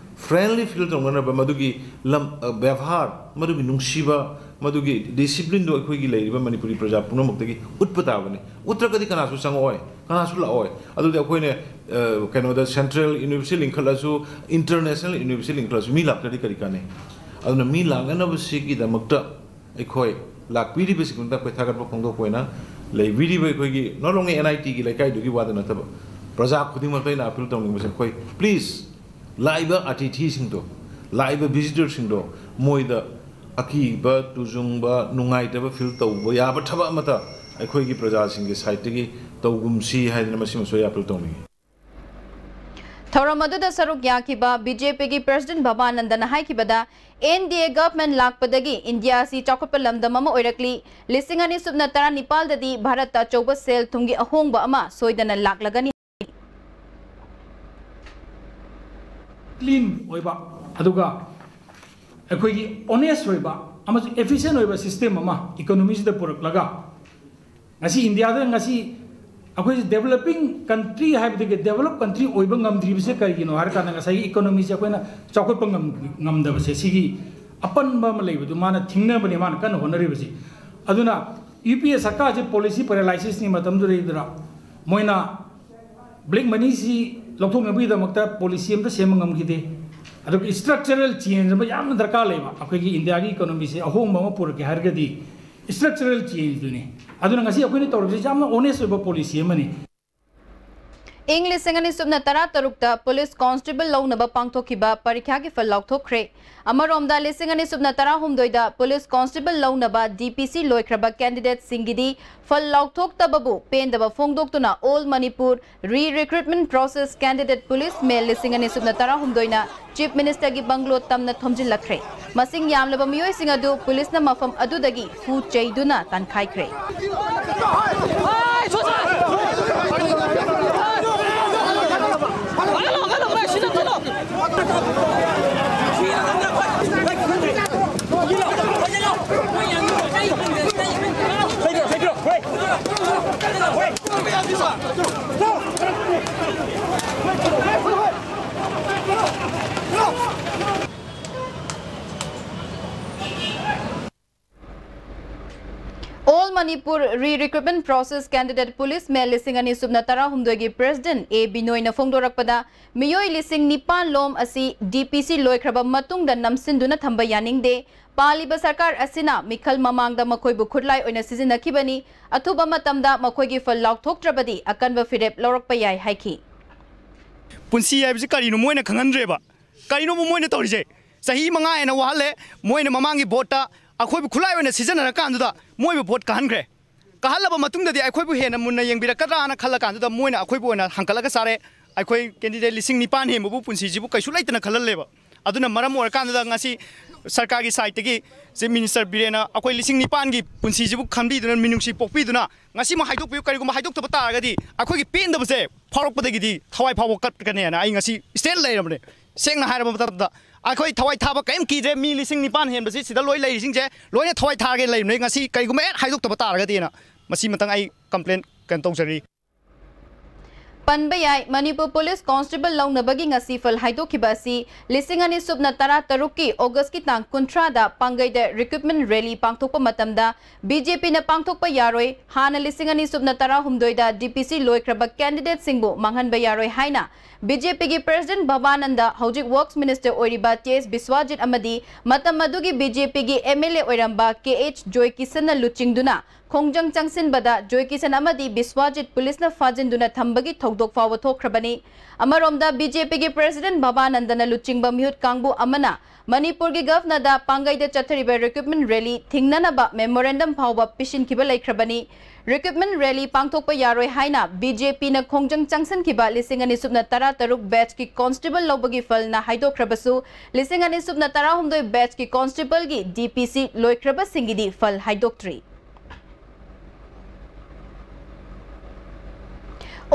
ꯐ꯭ꯔꯦꯟꯂꯤ ꯐꯤꯜ ꯇꯧꯅꯅꯕ, ꯃꯗꯨꯒꯤ ꯂꯝ, ꯕꯦꯕꯥꯔ, ꯃꯗꯨꯒꯤ ꯅꯨꯡꯁꯤꯕ, ꯃꯗꯨꯒꯤ ꯗꯤꯁꯤꯄ꯭ꯂꯤꯟꯗꯣ ꯑꯩꯈꯣꯏꯒꯤ ꯂꯩꯔꯤꯕ ꯃꯅꯤꯄꯨꯔꯤ ꯄ꯭ꯔꯖꯥ ꯄꯨꯝꯅꯃꯛꯇꯒꯤ ꯎꯠꯄ ꯇꯥꯕꯅꯤ꯫ ꯎꯠꯇ꯭ꯔꯒꯗꯤ ꯀꯅꯥꯁꯨ ꯆꯪꯉꯛꯑꯣꯏ, ꯀꯅꯥꯁꯨ ꯂꯥꯛꯑꯣꯏ꯫ ꯑꯗꯨꯗꯤ ꯑꯩꯈꯣꯏꯅ ꯀꯩꯅꯣꯗ ꯁꯦꯟꯇ꯭ꯔꯦꯜ ꯌꯨꯅꯤꯚꯔꯁꯤꯇꯤ ꯂꯤꯡꯈꯠꯂꯁꯨ, ꯏꯟꯇꯔꯅꯦꯁꯅꯦꯜ ꯌꯨꯅꯤꯚꯔꯁꯤꯇꯤ ꯂꯤꯡꯈꯠꯂꯁꯨ ꯃꯤ ꯂꯥꯛꯇ꯭ꯔꯗꯤ ꯀꯔꯤ ꯀꯥꯟꯅꯩ? ꯑꯗꯨꯅ ꯃꯤ ꯂꯥꯛꯅꯅꯕꯁꯤꯒꯤꯗꯃꯛꯇ ꯑꯩꯈꯣꯏ ꯂꯥꯛꯄꯤꯔꯤꯕꯁꯤꯡꯗꯨꯗ ꯑꯩꯈꯣꯏ ꯊꯥꯒꯠꯄ ꯐꯣꯡꯗꯣꯛꯄ ꯑꯣꯏꯅ ꯂꯩꯕꯤꯔꯤꯕ ꯑꯩꯈꯣꯏꯒꯤ not only ꯑꯦꯟ ꯑꯥꯏ ꯇꯤꯒꯤ ꯂꯩꯀꯥꯏꯗꯨꯒꯤ ꯋꯥꯗ ꯅꯠꯇꯕ ꯄ꯭ꯔꯖꯥ ꯈꯨꯗꯤꯡꯃꯛꯇ ꯑꯩꯅ ꯑꯄꯤꯜ ꯇꯧꯅꯤꯡꯕꯁꯦ, ꯑꯩꯈꯣꯏ ꯄ꯭ꯂꯤꯖ ꯂꯥꯛꯏꯕ ꯑꯇꯤꯊꯤꯁꯤꯡꯗꯣ, ꯂꯥꯛꯏꯕ ꯚꯤꯖꯤꯇꯔꯁꯤꯡꯗꯣ ꯃꯣꯏꯗ ꯑꯀꯤꯕ ꯇꯨꯖꯨꯡꯕ ꯅꯨꯡꯉꯥꯏꯇꯕ ꯐꯤꯜ ꯇꯧꯕ ꯌꯥꯕ ꯊꯕꯛ ꯑꯃꯠꯇ ꯑꯩꯈꯣꯏꯒꯤ ꯄ꯭ꯔꯖꯥꯁꯤꯡꯒꯤ ꯁꯥꯏꯠꯇꯒꯤ ꯇꯧꯒꯨꯝꯁꯤ ꯍꯥꯏꯗꯅ ꯃꯁꯤꯃꯁꯨ ꯑꯩ ꯑꯄꯤꯜ ꯇꯧꯅꯤꯡꯏ꯫ ꯊꯧꯔꯝ ꯑꯗꯨꯗ ꯁꯔꯨꯛ ꯌꯥꯈꯤꯕ ꯕꯤ ꯖꯦ ꯄꯤꯒꯤ ꯄ꯭ꯔꯁꯤꯗꯦꯟ ꯕꯕꯥꯅꯟꯗꯅ ꯍꯥꯏꯈꯤꯕꯗ, ꯑꯦꯟ ꯗꯤ ꯑꯦ ꯒꯚꯔꯟꯃꯦꯟꯠ ꯂꯥꯛꯄꯗꯒꯤ ꯏꯟꯗꯤꯌꯥ ꯑꯁꯤ ꯆꯥꯎꯈꯠꯄ ꯂꯝꯗꯝ ꯑꯃ ꯑꯣꯏꯔꯛꯂꯤ꯫ ꯂꯤꯁꯤꯡ ꯑꯅꯤ ꯁꯨꯞꯅ ꯇꯔꯥꯅꯤꯄꯥꯜꯗꯗꯤ ꯚꯥꯔꯠꯇ ꯑꯆꯧꯕ ꯁꯦꯜ ꯊꯨꯝꯒꯤ ꯑꯍꯣꯡꯕ ꯑꯃ ꯁꯣꯏꯗꯅ ꯂꯥꯛꯂꯒꯅꯤ꯫ ꯀ꯭ꯂꯤꯟ ꯑꯣꯏꯕ, ꯑꯗꯨꯒ ꯑꯩꯈꯣꯏꯒꯤ ꯑꯣꯅꯦꯁ ꯑꯣꯏꯕ ꯑꯃꯁꯨꯡ ꯑꯦꯐꯤꯁꯤꯌꯦꯟ ꯑꯣꯏꯕ ꯁꯤꯁꯇꯦꯝ ꯑꯃ ꯏꯀꯣꯅꯣꯃꯤꯁꯤꯗ ꯄꯨꯔꯛꯂꯒ, ꯉꯁꯤ ꯏꯟꯗꯤꯌꯥꯗ ꯉꯁꯤ ꯑꯩꯈꯣꯏꯁꯦ ꯗꯦꯕꯂꯞꯄꯤꯡ ꯀꯟꯇ꯭ꯔꯤ ꯍꯥꯏꯕꯗꯒꯤ ꯗꯦꯕꯂꯞ ꯀꯟꯇ꯭ꯔꯤ ꯑꯣꯏꯕ ꯉꯝꯗ꯭ꯔꯤꯕꯁꯦ ꯀꯔꯤꯒꯤꯅꯣ ꯍꯥꯏꯔꯀꯥꯟꯗ, ꯉꯁꯥꯏꯒꯤ ꯏꯀꯣꯅꯣꯃꯤꯁꯦ ꯑꯩꯈꯣꯏꯅ ꯆꯥꯎꯈꯠꯄ ꯉꯝ-, ꯉꯝꯗꯕꯁꯦ, ꯁꯤꯒꯤ ꯑꯄꯟꯕ ꯑꯃ ꯂꯩꯕꯗꯨ ꯃꯥꯅ ꯊꯤꯡꯅꯕꯅꯦ ꯃꯥꯅ ꯀꯟꯅ ꯍꯣꯠꯅꯔꯤꯕꯁꯤ꯫ ꯑꯗꯨꯅ ꯌꯨ ꯄꯤ ꯑꯦ ꯁꯔꯀꯥꯔꯁꯦ ꯄꯣꯂꯤꯁꯤ ꯄꯦꯔꯥꯂꯥꯏꯁꯤꯁꯅꯤ ꯃꯇꯝꯗꯨꯗꯩꯗꯨꯗ ꯃꯣꯏꯅ ꯕ꯭ꯂꯦꯛ ꯃꯅꯤꯁꯤ ꯂꯧꯊꯣꯛꯅꯕꯒꯤꯗꯃꯛꯇ ꯄꯣꯂꯤꯁꯤ ꯑꯃꯇ ꯁꯦꯝꯕ ꯉꯝꯈꯤꯗꯦ꯫ ꯑꯗꯨꯒ ꯏꯁꯇ꯭ꯔꯛꯆꯔꯦꯜ ꯆꯦꯟꯖ ꯑꯃ ꯌꯥꯝꯅ ꯗꯔꯀꯥꯔ ꯂꯩꯕ, ꯑꯩꯈꯣꯏꯒꯤ ꯏꯟꯗꯤꯌꯥꯒꯤ ꯏꯀꯣꯅꯣꯃꯤꯁꯦ ꯑꯍꯣꯡꯕ ꯑꯃ ꯄꯨꯔꯛꯀꯦ ꯍꯥꯏꯔꯒꯗꯤ ꯏꯁꯇ꯭ꯔꯛꯆꯔꯦꯜ ꯆꯦꯟꯖꯗꯨꯅꯤ꯫ ꯑꯗꯨꯅ ꯉꯁꯤ ꯑꯩꯈꯣꯏꯅ ꯇꯧꯔꯤꯕꯁꯤ ꯌꯥꯝꯅ ꯑꯣꯅꯦꯁ ꯑꯣꯏꯕ ꯄꯣꯂꯤꯁꯤ ꯑꯃꯅꯤ꯫ ꯏꯪ ꯂꯤꯁꯤꯡ ꯑꯅꯤ ꯁꯨꯞꯅ ꯇꯔꯥ ꯇꯔꯨꯛꯇ ꯄꯨꯂꯤꯁ ꯀꯣꯟꯁꯇꯦꯕꯜ ꯂꯧꯅꯕ ꯄꯥꯡꯊꯣꯛꯈꯤꯕ ꯄꯔꯤꯈ꯭ꯌꯥꯒꯤ ꯐꯜ ꯂꯥꯎꯊꯣꯛꯈ꯭ꯔꯦ꯫ ꯑꯃꯔꯣꯝꯗ, ꯂꯤꯁꯤꯡ ꯑꯅꯤ ꯁꯨꯞꯅ ꯇꯔꯥꯍꯨꯝꯗꯣꯏꯗ ꯄꯨꯂꯤꯁ ꯀꯣꯟꯁꯇꯦꯕꯜ ꯂꯧꯅꯕ ꯗꯤ ꯄꯤ ꯁꯤ ꯂꯣꯏꯈ꯭ꯔꯕ ꯀꯦꯟꯗꯤꯗꯦꯠꯁꯤꯡꯒꯤꯗꯤ ꯐꯜ ꯂꯥꯎꯊꯣꯛꯇꯕꯕꯨ ꯄꯦꯟꯗꯕ ꯐꯣꯡꯗꯣꯛꯇꯨꯅ ꯑꯣꯜ ꯃꯅꯤꯄꯨꯔ ꯔꯤ ꯔꯤꯀ꯭ꯔꯨꯠꯃꯦꯟ ꯄ꯭ꯔꯣꯁꯦꯁ ꯀꯦꯟꯗꯤꯗꯦꯠ ꯄꯨꯂꯤꯁ ꯃꯦꯜ ꯂꯤꯁꯤꯡ ꯑꯅꯤ ꯁꯨꯞꯅ ꯇꯔꯥꯍꯨꯝꯗꯣꯏꯅ ꯆꯤꯐ ꯃꯤꯅꯤꯁꯇꯔꯒꯤ ꯕꯪꯒ꯭ꯂꯣ ꯇꯝꯅ ꯊꯣꯝꯖꯤꯜꯂꯛꯈ꯭ꯔꯦ꯫ ꯃꯁꯤꯡ ꯌꯥꯝꯂꯕ ꯃꯤꯑꯣꯏꯁꯤꯡ ꯑꯗꯨ ꯄꯨꯂꯤꯁꯅ ꯃꯐꯝ ꯑꯗꯨꯗꯒꯤ ꯐꯨ ꯆꯩꯗꯨꯅ ꯇꯥꯟꯈꯥꯏꯈ꯭ꯔꯦ꯫ ꯑꯣꯜ ꯃꯅꯤꯄꯨꯔ ꯔꯤ ꯔꯤꯀ꯭ꯔꯨꯠꯃꯦꯟ ꯄ꯭ꯔꯣꯁꯦꯁ ꯀꯦꯟꯗꯤꯗꯦꯠ ꯄꯨꯂꯤꯁ ꯃꯦꯜ ꯂꯤꯁꯤꯡ ꯑꯅꯤ ꯁꯨꯞꯅ ꯇꯔꯥꯍꯨꯝꯗꯣꯏꯒꯤ ꯄ꯭ꯔꯦꯁꯤꯗꯦꯟꯠ ꯑꯦ ꯕꯤꯅꯣꯏꯅ ꯐꯣꯡꯗꯣꯔꯛꯄꯗ, ꯃꯤꯑꯣꯏ ꯂꯤꯁꯤꯡ ꯅꯤꯄꯥꯟ ꯂꯣꯝ ꯑꯁꯤ ꯗꯤ ꯄꯤ ꯁꯤ ꯂꯣꯏꯈ꯭ꯔꯕ ꯃꯇꯨꯡꯗ ꯅꯝꯁꯤꯟꯗꯨꯅ ꯊꯝꯕ ꯌꯥꯅꯤꯡꯗꯦ꯫ ꯄꯥꯜꯂꯤꯕ ꯁꯔꯀꯥꯔ ꯑꯁꯤꯅ ꯃꯤꯈꯜ ꯃꯃꯥꯡꯗ ꯃꯈꯣꯏꯕꯨ ꯈꯨꯠꯂꯥꯏ ꯑꯣꯏꯅ ꯁꯤꯖꯤꯟꯅꯈꯤꯕꯅꯤ꯫ ꯑꯊꯨꯕ ꯃꯇꯝꯗ ꯃꯈꯣꯏꯒꯤ ꯐꯜ ꯂꯥꯎꯊꯣꯛꯇ꯭ꯔꯕꯗꯤ ꯑꯀꯟꯕ ꯐꯤꯔꯦꯞ ꯂꯧꯔꯛꯄ ꯌꯥꯏ ꯍꯥꯏꯈꯤ꯫ ꯄꯨꯟꯁꯤ ꯍꯥꯏꯕꯁꯤ ꯀꯔꯤꯅꯣ ꯃꯣꯏꯅ ꯈꯪꯍꯟꯗ꯭ꯔꯦꯕ꯫ ꯀꯔꯤꯅꯣꯕ ꯃꯣꯏꯅ ꯇꯧꯔꯤꯁꯦ? ꯆꯍꯤ ꯃꯉꯥ ꯍꯦꯟꯅ ꯋꯥꯍꯜꯂꯦ꯫ ꯃꯣꯏꯅ ꯃꯃꯥꯡꯒꯤ ꯚꯣꯠꯇ ꯑꯩꯈꯣꯏꯕꯨ ꯈꯨꯠꯂꯥꯏ ꯑꯣꯏꯅ ꯁꯤꯖꯤꯟꯅꯔꯀꯥꯟꯗꯨꯗ ꯃꯣꯏꯕꯨ ꯚꯣꯠ ꯀꯥꯍꯟꯈ꯭ꯔꯦ꯫ ꯀꯥꯍꯜꯂꯕ ꯃꯇꯨꯡꯗꯗꯤ ꯑꯩꯈꯣꯏꯕꯨ ꯍꯦꯟꯅ ꯃꯨꯟꯅ ꯌꯦꯡꯕꯤꯔꯛꯀꯗ꯭ꯔꯥꯅ ꯈꯜꯂꯀꯥꯟꯗꯨꯗ ꯃꯣꯏꯅ ꯑꯩꯈꯣꯏꯕꯨ ꯑꯣꯏꯅ ꯍꯥꯡꯀꯠꯂꯒ ꯆꯥꯔꯦ꯫ ꯑꯩꯈꯣꯏ ꯀꯦꯟꯗꯤꯗꯦꯠ ꯂꯤꯁꯤꯡ ꯅꯤꯄꯥꯟ ꯍꯦꯟꯕꯕꯨ ꯄꯨꯟꯁꯤꯁꯤꯕꯨ ꯀꯩꯁꯨ ꯂꯩꯇꯅ ꯈꯜꯍꯜꯂꯦꯕ꯫ ꯑꯗꯨꯅ ꯃꯔꯝ ꯑꯣꯏꯔꯀꯥꯟꯗꯨꯗ ꯉꯁꯤ ꯁꯔꯀꯥꯔꯒꯤ ꯁꯥꯏꯠꯇꯒꯤ ꯆꯤꯐ ꯃꯤꯅꯤꯁꯇꯔ ꯕꯤꯔꯦꯟꯅ ꯑꯩꯈꯣꯏ ꯂꯤꯁꯤꯡ ꯅꯤꯄꯥꯟꯒꯤ ꯄꯨꯟꯁꯤꯁꯤꯕꯨ ꯈꯟꯕꯤꯗꯨꯅ, ꯃꯤꯅꯨꯡꯁꯤ ꯄꯣꯛꯄꯤꯗꯨꯅ ꯉꯁꯤꯃꯛ ꯍꯥꯏꯗꯣꯛꯄꯤꯌꯨ꯫ ꯀꯔꯤꯒꯨꯝꯕ ꯍꯥꯏꯗꯣꯛꯇꯕ ꯇꯥꯔꯒꯗꯤ ꯑꯩꯈꯣꯏꯒꯤ ꯄꯦꯟꯗꯕꯁꯦ ꯐꯥꯎꯔꯛꯄꯗꯒꯤꯗꯤ ꯊꯋꯥꯏ ꯐꯥꯎꯕ ꯀꯠꯀꯅꯦꯅ ꯑꯩ ꯉꯁꯤ ꯁ꯭ꯇꯦꯟ ꯂꯩꯔꯕꯅꯦ꯫ ꯁꯦꯡꯅ ꯍꯥꯏꯔꯕ ꯃꯇꯝꯗ ꯑꯩꯈꯣꯏ ꯊꯋꯥꯏ ꯊꯥꯕ ꯀꯔꯤꯝ ꯀꯤꯗ꯭ꯔꯦ꯫ ꯃꯤ ꯂꯤꯁꯤꯡ ꯅꯤꯄꯥꯟ ꯍꯦꯟꯕꯁꯤ ꯁꯤꯗ ꯂꯣꯏ ꯂꯩꯔꯤꯁꯤꯡꯁꯦ ꯂꯣꯏꯅ ꯊꯋꯥꯏ ꯊꯥꯒꯦ ꯂꯩꯕꯅꯦ꯫ ꯉꯁꯤ ꯀꯔꯤꯒꯨꯝꯕ ꯍꯦꯛ ꯍꯥꯏꯗꯣꯛꯇꯕ ꯇꯥꯔꯒꯗꯤꯅ ꯃꯁꯤ ꯃꯇꯪ ꯑꯩ ꯀꯝꯄ꯭ꯂꯦꯟ ꯀꯩꯅꯣ ꯇꯧꯖꯔꯤ꯫ ꯄꯟꯕ ꯌꯥꯏ, ꯃꯅꯤꯄꯨꯔ ꯄꯨꯂꯤꯁ ꯀꯣꯟꯁꯇꯦꯕꯜ ꯂꯧꯅꯕꯒꯤ ꯉꯁꯤ ꯐꯜ ꯍꯥꯏꯗꯣꯛꯈꯤꯕ ꯑꯁꯤ ꯂꯤꯁꯤꯡ ꯑꯅꯤ ꯁꯨꯞꯅ ꯇꯔꯥ ꯇꯔꯨꯛꯀꯤ ꯑꯣꯒꯁꯀꯤ ꯇꯥꯡ ꯀꯨꯟꯊ꯭ꯔꯥꯗ ꯄꯥꯡꯒꯩꯗ ꯔꯤꯀ꯭ꯔꯨꯠꯃꯦꯟ ꯔꯦꯂꯤ ꯄꯥꯡꯊꯣꯛꯄ ꯃꯇꯝꯗ ꯕꯤ ꯖꯦ ꯄꯤꯅ ꯄꯥꯡꯊꯣꯛꯄ ꯌꯥꯔꯣꯏ, ꯍꯥꯟꯅ ꯂꯤꯁꯤꯡ ꯑꯅꯤ ꯁꯨꯞꯅ ꯇꯔꯥꯍꯨꯝꯗꯣꯏꯗ ꯗꯤ ꯄꯤ ꯁꯤ ꯂꯣꯏꯈ꯭ꯔꯕ ꯀꯦꯟꯗꯤꯗꯦꯠꯁꯤꯡꯕꯨ ꯃꯥꯡꯍꯟꯕ ꯌꯥꯔꯣꯏ ꯍꯥꯏꯅ ꯕꯤ ꯖꯦ ꯄꯤꯒꯤ ꯄ꯭ꯔꯦꯁꯤꯗꯦꯟꯠ ꯚꯕꯥꯅꯟꯗ, ꯍꯧꯖꯤꯛ ꯋꯔꯛꯁ ꯃꯤꯅꯤꯁꯇꯔ ꯑꯣꯏꯔꯤꯕ ꯇꯤ ꯑꯦꯁ ꯕꯤꯁ꯭ꯋꯥꯖꯤꯠ ꯑꯃꯗꯤ ꯃꯇꯝ ꯑꯗꯨꯒꯤ ꯕꯤ ꯖꯦ ꯄꯤꯒꯤ ꯑꯦꯝ ꯑꯦꯜ ꯑꯦ ꯑꯣꯏꯔꯝꯕ ꯀꯦ ꯑꯩꯆ ꯖꯣꯏꯀꯤꯁꯟꯅ ꯂꯨꯆꯤꯡꯗꯨꯅ ꯈꯣꯡꯖꯪ ꯆꯪꯁꯤꯟꯕꯗ ꯖꯣꯏꯀꯤꯁꯟ ꯑꯃꯗꯤ ꯕꯤꯁ꯭ꯋꯥꯖꯤꯠ ꯄꯨꯂꯤꯁꯅ ꯐꯥꯖꯤꯟꯗꯨꯅ ꯊꯝꯕꯒꯤ ꯊꯧꯗꯣꯛ ꯐꯥꯎꯕ ꯊꯣꯛꯈ꯭ꯔꯕꯅꯤ꯫ ꯑꯃꯔꯣꯝꯗ, ꯕꯤ ꯖꯦ ꯄꯤꯒꯤ ꯄ꯭ꯔꯦꯁꯤꯗꯦꯟꯠ ꯚꯕꯥꯅꯟꯗꯅ ꯂꯨꯆꯤꯡꯕ ꯃꯤꯍꯨꯠ ꯀꯥꯡꯕꯨ ꯑꯃꯅ ꯃꯅꯤꯄꯨꯔꯒꯤ ꯒꯚꯔꯅꯔꯗ ꯄꯥꯡꯒꯩꯗ ꯆꯠꯊꯔꯤꯕ ꯔꯤꯀ꯭ꯔꯨꯠꯃꯦꯟ ꯔꯦꯂꯤ ꯊꯤꯡꯅꯅꯕ ꯃꯦꯃꯣꯔꯦꯟꯗꯝ ꯐꯥꯎꯕ ꯄꯤꯁꯤꯟꯈꯤꯕ ꯂꯩꯈ꯭ꯔꯕꯅꯤ꯫ ꯔꯤꯀ꯭ꯔꯨꯠꯃꯦꯟ ꯔꯦꯂꯤ ꯄꯥꯡꯊꯣꯛꯄ ꯌꯥꯔꯣꯏ ꯍꯥꯏꯅ ꯕꯤ ꯖꯦ ꯄꯤꯅ ꯈꯣꯡꯖꯪ ꯆꯪꯁꯤꯟꯈꯤꯕ ꯂꯤꯁꯤꯡ ꯑꯅꯤ ꯁꯨꯞꯅ ꯇꯔꯥ ꯇꯔꯨꯛ ꯕꯦꯆꯀꯤ ꯀꯣꯟꯁꯇꯦꯕꯜ ꯂꯧꯕꯒꯤ ꯐꯜꯅ ꯍꯥꯏꯗꯣꯛꯈ꯭ꯔꯕꯁꯨ, ꯂꯤꯁꯤꯡ ꯑꯅꯤ ꯁꯨꯞꯅ ꯇꯔꯥꯍꯨꯝꯗꯣꯏ ꯕꯦꯆꯀꯤ ꯀꯣꯟꯁꯇꯦꯕꯜꯒꯤ ꯗꯤ ꯄꯤ ꯁꯤ ꯂꯣꯏꯈ꯭ꯔꯕꯁꯤꯡꯒꯤꯗꯤ ꯐꯜ ꯍꯥꯏꯗꯣꯛꯇ꯭ꯔꯤ꯫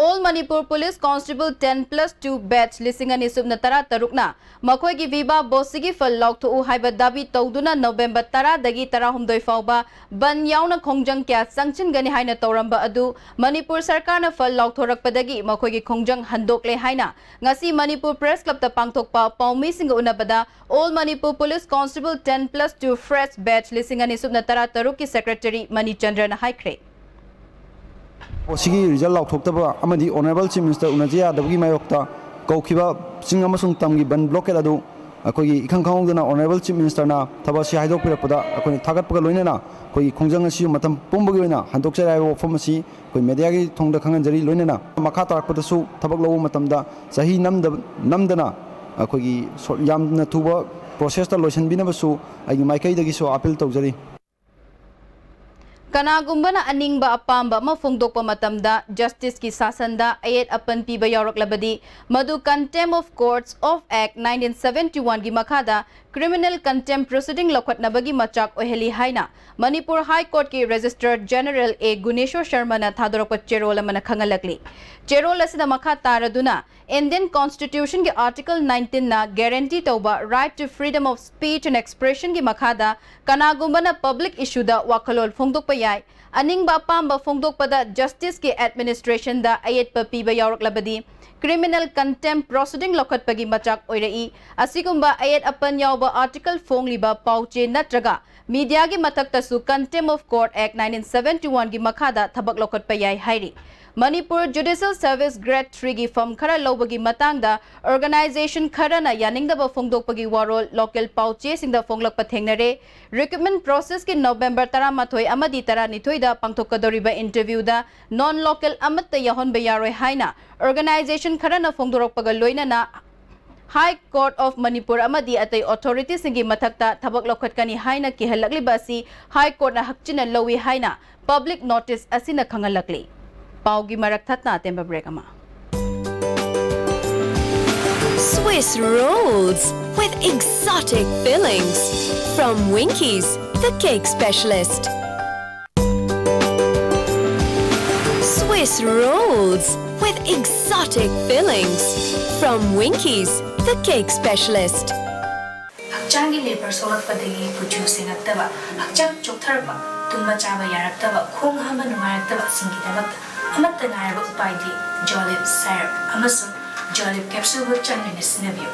All Manipur police constable ten plus two batch ꯂꯤꯁꯤꯡ ꯑꯅꯤ ꯁꯨꯞꯅ ꯇꯔꯥ ꯇꯔꯨꯛꯅ ꯃꯈꯣꯏꯒꯤ ꯚꯤꯚꯥ ꯕꯣꯁꯁꯤꯒꯤ ꯐꯜ ꯂꯥꯎꯊꯣꯛꯎ ꯍꯥꯏꯕ ꯗꯥꯕꯤ ꯇꯧꯗꯨꯅ ꯅꯣꯕꯦꯝꯕꯔ ꯇꯔꯥꯗꯒꯤ ꯇꯔꯥꯍꯨꯝꯗꯣꯏ ꯐꯥꯎꯕ ꯕꯟ ꯌꯥꯎꯅ ꯈꯣꯡꯖꯪ ꯀꯌꯥ ꯆꯪꯁꯤꯟꯒꯅꯤ ꯍꯥꯏꯅ ꯇꯧꯔꯝꯕ ꯑꯗꯨ ꯃꯅꯤꯄꯨꯔ ꯁꯔꯀꯥꯔꯅ ꯐꯜ ꯂꯥꯎꯊꯣꯔꯛꯄꯗꯒꯤ ꯃꯈꯣꯏꯒꯤ ꯈꯣꯡꯖꯪ ꯍꯟꯗꯣꯛꯂꯦ ꯍꯥꯏꯅ ꯉꯁꯤ ꯃꯅꯤꯄꯨꯔ ꯄ꯭ꯔꯦꯁ ꯀ꯭ꯂꯕꯇ ꯄꯥꯡꯊꯣꯛꯄ ꯄꯥꯎꯃꯤꯁꯤꯡꯒ ꯎꯅꯕꯗ all Manipur police constable ten plus two fresh batch ꯂꯤꯁꯤꯡ ꯑꯅꯤ ꯁꯨꯞꯅ ꯇꯔꯥ ꯇꯔꯨꯛꯀꯤ ꯁꯦꯀ꯭ꯔꯦꯇꯔꯤ ꯃꯅꯤ ꯆꯟꯗ꯭ꯔꯅ ꯍꯥꯏꯈ꯭ꯔꯦ꯫ ꯄꯣꯁꯁꯤꯒꯤ ꯔꯤꯖꯜ ꯂꯥꯎꯊꯣꯛꯇꯕ ꯑꯃꯗꯤ ꯑꯣꯅꯔꯦꯕꯜ ꯆꯤꯐ ꯃꯤꯅꯤꯁꯇꯔ ꯎꯅꯖ ꯌꯥꯗꯕꯒꯤ ꯃꯥꯌꯣꯛꯇ ꯀꯧꯈꯤꯕ ꯆꯤꯡ ꯑꯃꯁꯨꯡ ꯇꯝꯒꯤ ꯕꯟ ꯕ꯭ꯂꯣꯀꯦꯠ ꯑꯗꯨ ꯑꯩꯈꯣꯏꯒꯤ ꯏꯈꯪ ꯈꯪꯍꯧꯗꯅ ꯑꯣꯅꯔꯦꯕꯜ ꯆꯤꯐ ꯃꯤꯅꯤꯁꯇꯔꯅ ꯊꯕꯛ ꯑꯁꯤ ꯍꯥꯏꯗꯣꯛꯄꯤꯔꯛꯄꯗ ꯑꯩꯈꯣꯏꯅ ꯊꯥꯒꯠꯄꯒ ꯂꯣꯏꯅꯅ ꯑꯩꯈꯣꯏꯒꯤ ꯈꯣꯡꯖꯪ ꯑꯁꯤ ꯃꯇꯝ ꯄꯨꯝꯕꯒꯤ ꯑꯣꯏꯅ ꯍꯟꯗꯣꯛꯆꯔꯤ ꯍꯥꯏꯕ ꯋꯥꯐꯝ ꯑꯁꯤ ꯑꯩꯈꯣꯏ ꯃꯦꯗꯤꯌꯥꯒꯤ ꯊꯣꯡꯗ ꯈꯪꯍꯟꯖꯔꯤ꯫ ꯂꯣꯏꯅꯅ ꯃꯈꯥ ꯇꯥꯔꯛꯄꯗꯁꯨ ꯊꯕꯛ ꯂꯧꯕ ꯃꯇꯝꯗ ꯆꯍꯤ ꯅꯝꯗ-, ꯅꯝꯗꯅ ꯑꯩꯈꯣꯏꯒꯤ ꯁꯣ-, ꯌꯥꯝꯅ ꯊꯨꯕ ꯄ꯭ꯔꯣꯁꯦꯁꯇ ꯂꯣꯏꯁꯤꯟꯕꯤꯅꯕꯁꯨ ꯑꯩꯒꯤ ꯃꯥꯏꯀꯩꯗꯒꯤꯁꯨ ꯑꯥꯄꯤꯜ ꯇꯧꯖꯔꯤ꯫ ꯀꯅꯥꯒꯨꯝꯕꯅ ꯑꯅꯤꯡꯕ ꯑꯄꯥꯝꯕ ꯑꯃ ꯐꯣꯡꯗꯣꯛꯄ ꯃꯇꯝꯗ ꯖꯁꯇꯤꯁꯀꯤ ꯁꯥꯁꯟꯗ ꯑꯌꯦꯠ ꯑꯄꯟ ꯄꯤꯕ ꯌꯥꯎꯔꯛꯂꯕꯗꯤ ꯃꯗꯨ Contempt of Courts of Act nineteen seventy one ꯒꯤ ꯃꯈꯥꯗ criminal contempt proceeding ꯂꯧꯈꯠꯅꯕꯒꯤ ꯃꯆꯥꯛ ꯑꯣꯏꯍꯜꯂꯤ ꯍꯥꯏꯅ ꯃꯅꯤꯄꯨꯔ ꯍꯥꯏ ꯀꯣꯔꯠꯀꯤ ꯔꯦꯖꯤꯁꯇ꯭ꯔꯥꯔ ꯖꯦꯅꯔꯦꯜ ꯑꯦ ꯒꯨꯅꯦꯁꯣꯔ ꯁꯔꯃꯅ ꯊꯥꯗꯣꯔꯛꯄ ꯆꯦꯔꯣꯜ ꯑꯃꯅ ꯈꯪꯍꯜꯂꯛꯂꯤ꯫ ꯆꯦꯔꯣꯜ ꯑꯁꯤꯗ ꯃꯈꯥ ꯇꯥꯔꯗꯨꯅ Indian Constitution ꯒꯤ Article nineteen ꯅ guarantee ꯇꯧꯕ right to freedom of speech and expression ꯒꯤ ꯃꯈꯥꯗ ꯀꯅꯥꯒꯨꯝꯕꯅ public issue ꯗ ꯋꯥꯈꯜꯂꯣꯟ ꯐꯣꯡꯗꯣꯛꯄ ꯌꯥꯏ꯫ ꯑꯅꯤꯡꯕ ꯑꯄꯥꯝꯕ ꯐꯣꯡꯗꯣꯛꯄꯗ ꯖꯁꯇꯤꯁꯀꯤ ꯑꯦꯗꯃꯤꯅꯤꯁꯇ꯭ꯔꯦꯁꯟꯗ ꯑꯌꯦꯠꯄ ꯄꯤꯕ ꯌꯥꯎꯔꯛꯂꯕꯗꯤ ꯀ꯭ꯔꯤꯃꯤꯅꯦꯜ ꯀꯟꯇꯦꯝ ꯄ꯭ꯔꯣꯁꯤꯗꯤꯡ ꯂꯧꯈꯠꯄꯒꯤ ꯃꯆꯥꯛ ꯑꯣꯏꯔꯛꯏ꯫ ꯑꯁꯤꯒꯨꯝꯕ ꯑꯌꯦꯠ ꯑꯄꯟ ꯌꯥꯎꯕ ꯑꯥꯔꯇꯤꯀꯜ ꯐꯣꯡꯂꯤꯕ ꯄꯥꯎꯆꯦ ꯅꯠꯇ꯭ꯔꯒ ꯃꯤꯗꯤꯌꯥꯒꯤ ꯃꯊꯛꯇꯁꯨ Contempt of Court Act nineteen seventy one ꯒꯤ ꯃꯈꯥꯗ ꯊꯕꯛ ꯂꯧꯈꯠꯄ ꯌꯥꯏ ꯍꯥꯏꯔꯤ꯫ ꯃꯅꯤꯄꯨꯔ ꯖꯨꯗꯤꯁꯤꯌꯦꯜ ꯁꯔꯚꯤꯁ ꯒ꯭ꯔꯦꯗ ꯊ꯭ꯔꯤꯒꯤ ꯐꯝ ꯈꯔ ꯂꯧꯕꯒꯤ ꯃꯇꯥꯡꯗ ꯑꯣꯔꯒꯅꯥꯏꯖꯦꯁꯟ ꯈꯔꯅ ꯌꯥꯅꯤꯡꯗꯕ ꯐꯣꯡꯗꯣꯛꯄꯒꯤ ꯋꯥꯔꯣꯜ ꯂꯣꯀꯦꯜ ꯄꯥꯎꯆꯦꯁꯤꯡꯗ ꯐꯣꯡꯂꯛꯄ ꯊꯦꯡꯅꯔꯦ꯫ ꯔꯤꯀ꯭ꯔꯨꯠꯃꯦꯟ ꯄ꯭ꯔꯣꯁꯦꯁꯀꯤ ꯅꯣꯕꯦꯝꯕꯔ ꯇꯔꯥꯃꯥꯊꯣꯏ ꯑꯃꯗꯤ ꯇꯔꯥꯅꯤꯊꯣꯏꯗ ꯄꯥꯡꯊꯣꯛꯀꯗꯧꯔꯤꯕ ꯏꯟꯇꯔꯚ꯭ꯌꯨꯗ ꯅꯣꯟ ꯂꯣꯀꯦꯜ ꯑꯃꯠꯇ ꯌꯥꯎꯍꯟꯕ ꯌꯥꯔꯣꯏ ꯍꯥꯏꯅ ꯑꯣꯔꯒꯅꯥꯏꯖꯦꯁꯟ ꯈꯔꯅ ꯐꯣꯡꯗꯣꯔꯛꯄꯒ ꯂꯣꯏꯅꯅ ꯍꯥꯏ ꯀꯣꯔꯠ ꯑꯣꯐ ꯃꯅꯤꯄꯨꯔ ꯑꯃꯗꯤ ꯑꯇꯩ ꯑꯣꯊꯣꯔꯤꯇꯤꯁꯤꯡꯒꯤ ꯃꯊꯛꯇ ꯊꯕꯛ ꯂꯧꯈꯠꯀꯅꯤ ꯍꯥꯏꯅ ꯀꯤꯍꯜꯂꯛꯂꯤꯕ ꯑꯁꯤ ꯍꯥꯏ ꯀꯣꯔꯠꯅ ꯍꯛꯆꯤꯟꯅ ꯂꯧꯏ ꯍꯥꯏꯅ ꯄꯕ꯭ꯂꯤꯛ ꯅꯣꯇꯤꯁ ꯑꯁꯤꯅ ꯈꯪꯍꯜꯂꯛꯂꯤ꯫ ꯄꯥꯎꯒꯤ ꯃꯔꯛ ꯊꯠꯅ ꯑꯇꯦꯟꯕ ꯕ꯭ꯔꯦꯛ ꯑꯃ꯫ Swiss rolls with exotic fillings from Winkies, the cake specialist. Swiss rolls with exotic fillings from Winkies, the cake specialist. ꯍꯛꯆꯥꯡꯒꯤ ꯂꯦꯕꯔ ꯁꯣꯛꯂꯛꯄꯗꯒꯤ ꯀꯨꯆꯨ ꯁꯦꯡꯉꯛꯇꯕ, ꯍꯛꯆꯥꯡ ꯆꯣꯛꯊꯔꯛꯄ, ꯇꯨꯝꯕ ꯆꯥꯕ ꯌꯥꯔꯛꯇꯕ, ꯈꯣꯡ ꯍꯥꯝꯕ ꯅꯨꯡꯉꯥꯏꯔꯛꯇꯕꯁꯤꯡꯒꯤꯗꯃꯛꯇ ꯑꯃꯠꯇ ꯉꯥꯏꯔꯕ ꯎꯄꯥꯏꯗꯤ ꯖꯣꯂꯤꯞ ꯁꯥꯏꯔꯞ ꯑꯃꯁꯨꯡ ꯖꯣꯂꯤꯞ ꯀꯦꯞꯁꯨꯜꯕꯨ ꯆꯥꯡ ꯅꯥꯏꯅ ꯁꯤꯖꯤꯟꯅꯕꯤꯌꯨ꯫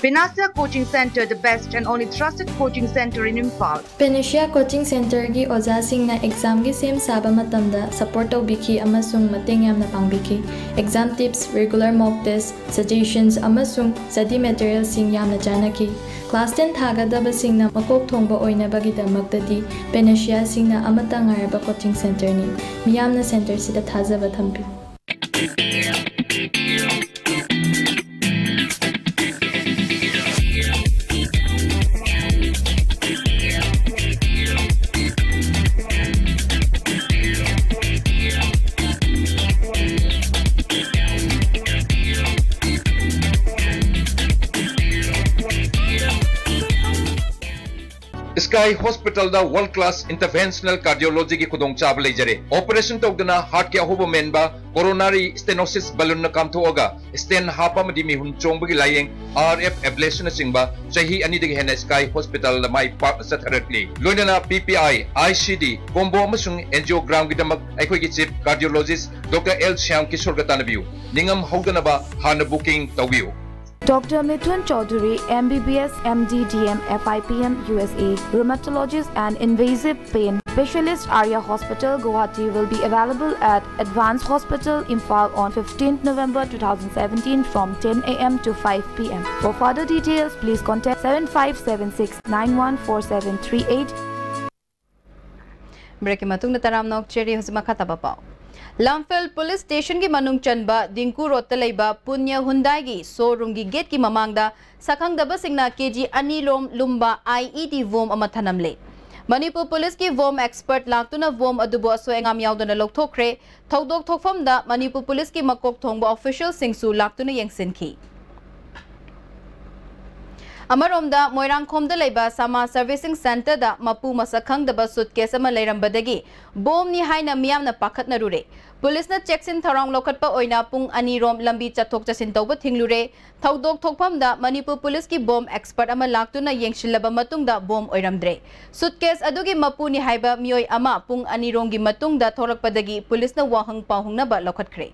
Panacea Coaching Center, the best and only trusted coaching center in Imphal. Panacea Coaching Centerꯒꯤ ꯑꯣꯖꯥꯁꯤꯡꯅ ꯑꯦꯛꯖꯥꯝꯒꯤ ꯁꯦꯝ ꯁꯥꯕ ꯃꯇꯝꯗ ꯁꯄꯣꯔꯠ ꯇꯧꯕꯤꯈꯤ ꯑꯃꯁꯨꯡ ꯃꯇꯦꯡ ꯌꯥꯝꯅ ꯄꯥꯡꯕꯤꯈꯤ꯫ ꯑꯦꯛꯖꯥꯝ ꯇꯤꯞꯁ, ꯔꯤꯒꯨꯂꯔ ꯃꯣꯛ ꯇꯦꯁ, ꯁꯖꯦꯁꯟꯁ ꯑꯃꯁꯨꯡ ꯁ꯭ꯇꯗꯤ ꯃꯦꯇꯔꯤꯌꯦꯜꯁꯤꯡ ꯌꯥꯝꯅ ꯆꯥꯅꯈꯤ꯫ ꯀ꯭ꯂꯥꯁ ꯇꯦꯟ ꯊꯥꯒꯗꯕꯁꯤꯡꯅ ꯃꯀꯣꯛ ꯊꯣꯡꯕ ꯑꯣꯏꯅꯕꯒꯤꯗꯃꯛꯇꯗꯤ ꯄꯦꯅꯦꯁꯤꯌꯥꯁꯤꯡꯅ ꯑꯃꯠꯇ ꯉꯥꯏꯔꯕ ꯀꯣꯆꯤꯡ ꯁꯦꯟꯇꯔꯅꯤ꯫ ꯃꯤꯌꯥꯝꯅ ꯁꯦꯟꯇꯔꯁꯤꯗ ꯊꯥꯖꯕ ꯊꯝꯕꯤꯌꯨ꯫ ꯁ꯭ꯀꯥꯏ ꯍꯣꯁꯄꯤꯇꯥꯜꯗ ꯋꯥꯔꯜꯗ ꯀ꯭ꯂꯥꯁ ꯏꯟꯇꯔꯚꯦꯟꯁꯅꯦꯜ ꯀꯥꯔꯗꯤꯑꯣꯂꯣꯖꯤꯒꯤ ꯈꯨꯗꯣꯡꯆꯥꯕ ꯂꯩꯖꯔꯦ꯫ ꯑꯣꯄꯔꯦꯁꯟ ꯇꯧꯗꯨꯅ ꯍꯥꯔꯠꯀꯤ ꯑꯍꯧꯕ ꯃꯦꯟꯕ, ꯀꯣꯔꯣꯅꯥꯔꯤ ꯁ꯭ꯇꯦꯅꯣꯁꯤꯁ ꯕꯦꯂꯨꯟꯅ ꯀꯥꯝꯊꯣꯛꯑꯒ ꯁ꯭ꯇꯦꯟ ꯍꯥꯞꯄ ꯑꯃꯗꯤ ꯃꯤꯍꯨꯟ ꯆꯣꯡꯕꯒꯤ ꯂꯥꯌꯦꯡ, ꯑꯥꯔ ꯑꯦꯐ ꯑꯦꯕ꯭ꯂꯦꯁꯟꯅꯆꯤꯡꯕ ꯆꯍꯤ ꯑꯅꯤꯗꯒꯤ ꯍꯦꯟꯅ ꯁ꯭ꯀꯥꯏ ꯍꯣꯁꯄꯤꯇꯥꯜꯗ ꯃꯥꯏ ꯄꯥꯛꯅ ꯆꯠꯊꯔꯛꯂꯤ꯫ ꯂꯣꯏꯅꯅ ꯄꯤ P I, I C D, combo ꯑꯃꯁꯨꯡ ꯑꯦꯟꯖꯤꯑꯣꯒ꯭ꯔꯥꯝꯒꯤꯗꯃꯛ ꯑꯩꯈꯣꯏꯒꯤ ꯆꯤꯐ ꯀꯥꯔꯗꯤꯑꯣꯂꯣꯖꯤꯁ ꯗꯣꯛꯇꯔ ꯑꯦꯜ ꯁ꯭ꯌꯥꯝ ꯀꯤꯁꯣꯔꯒ ꯇꯥꯟꯅꯕꯤꯌꯨ꯫ ꯅꯤꯡꯉꯝ ꯍꯧꯗꯅꯕ ꯍꯥꯟꯅ ꯕꯨꯀꯤꯡ ꯇꯧꯕꯤꯌꯨ꯫ Doctor Mithun Chaudhary, M B B S, M D, D M, F I P M, U S A, rheumatologist and invasive pain specialist, Arya Hospital, Guwahati, will be available at Advanced Hospital, Imphal, on fifteenth November two thousand seventeen from ten a m to five p m. For further details, please contact seven five seven six nine one four seven three eight. ꯕ꯭ꯔꯦꯛꯀꯤ ꯃꯇꯨꯡꯗ ꯇꯔꯥꯝꯅ ꯑꯣꯛꯆꯔꯤ꯫ ꯍꯧꯖꯤꯛ ꯃꯈꯥ ꯇꯥꯕ ꯄꯥꯎ꯫ ꯂꯝꯐꯦꯜ police ꯁ꯭ꯇꯦꯁꯟꯒꯤ ꯃꯅꯨꯡ ꯆꯟꯕ ꯗꯤꯡꯀꯨ ꯔꯣꯗꯇ ꯂꯩꯕ ꯄꯨꯅ꯭ꯌ ꯍꯨꯟꯗꯥꯏꯒꯤ ꯁꯣꯔꯨꯝꯒꯤ ꯒꯦꯠꯀꯤ ꯃꯃꯥꯡꯗ ꯁꯛꯈꯪꯗꯕꯁꯤꯡꯅ ꯀꯦ ꯖꯤ ꯑꯅꯤ ꯔꯣꯝ ꯂꯨꯝꯕ ꯑꯥꯏ ꯏ ꯗꯤ ꯕꯣꯝ ꯑꯃ ꯊꯅꯝꯂꯦ꯫ ꯃꯅꯤꯄꯨꯔ ꯄꯨꯂꯤꯁꯀꯤ ꯕꯣꯝ ꯑꯦꯛꯁꯄꯔꯠ ꯂꯥꯛꯇꯨꯅ ꯕꯣꯝ ꯑꯗꯨꯕꯨ ꯑꯁꯣꯏ ꯑꯉꯥꯝ ꯌꯥꯎꯗꯅ ꯂꯧꯊꯣꯛꯈ꯭ꯔꯦ꯫ ꯊꯧꯗꯣꯛ ꯊꯣꯛꯐꯝꯗ ꯃꯅꯤꯄꯨꯔ ꯄꯨꯂꯤꯁꯀꯤ ꯃꯀꯣꯛ ꯊꯣꯡꯕ ꯑꯣꯐꯤꯁꯤꯌꯦꯜꯁꯤꯡꯁꯨ ꯂꯥꯛꯇꯨꯅ ꯌꯦꯡꯁꯤꯟꯈꯤ꯫ ꯑꯃꯔꯣꯝꯗ, ꯃꯣꯏꯔꯥꯡꯈꯣꯝꯗ ꯂꯩꯕ ꯁꯃꯥꯖ ꯁꯔꯚꯤꯁꯤꯡ ꯁꯦꯟꯇꯔꯗ ꯃꯄꯨ ꯃꯁꯛ ꯈꯪꯗꯕ ꯁꯨꯠꯀꯦꯁ ꯑꯃ ꯂꯩꯔꯝꯕꯗꯒꯤ ꯕꯣꯝꯅꯤ ꯍꯥꯏꯅ ꯃꯤꯌꯥꯝꯅ ꯄꯥꯈꯠꯅꯔꯨꯔꯦ꯫ ꯄꯨꯂꯤꯁꯅ ꯆꯦꯛꯁꯤꯟ ꯊꯧꯔꯥꯡ ꯂꯧꯈꯠꯄ ꯑꯣꯏꯅ ꯄꯨꯡ ꯑꯅꯤ ꯔꯣꯝ ꯂꯝꯕꯤ ꯆꯠꯊꯣꯛ ꯆꯠꯁꯤꯟ ꯇꯧꯕ ꯊꯤꯡꯂꯨꯔꯦ꯫ ꯊꯧꯗꯣꯛ ꯊꯣꯛꯐꯝꯗ ꯃꯅꯤꯄꯨꯔ ꯄꯨꯂꯤꯁꯀꯤ ꯕꯣꯝ ꯑꯦꯛꯁꯄꯔꯠ ꯑꯃ ꯂꯥꯛꯇꯨꯅ ꯌꯦꯡꯁꯤꯜꯂꯕ ꯃꯇꯨꯡꯗ ꯕꯣꯝ ꯑꯣꯏꯔꯝꯗ꯭ꯔꯦ꯫ ꯁꯨꯠꯀꯦꯁ ꯑꯗꯨꯒꯤ ꯃꯄꯨꯅꯤ ꯍꯥꯏꯕ ꯃꯤꯑꯣꯏ ꯑꯃ ꯄꯨꯡ ꯑꯅꯤ ꯔꯣꯝꯒꯤ ꯃꯇꯨꯡꯗ ꯊꯣꯔꯛꯄꯗꯒꯤ ꯄꯨꯂꯤꯁꯅ ꯋꯥꯍꯪ ꯄꯥꯎꯍꯪꯅꯕ ꯂꯧꯈꯠꯈ꯭ꯔꯦ꯫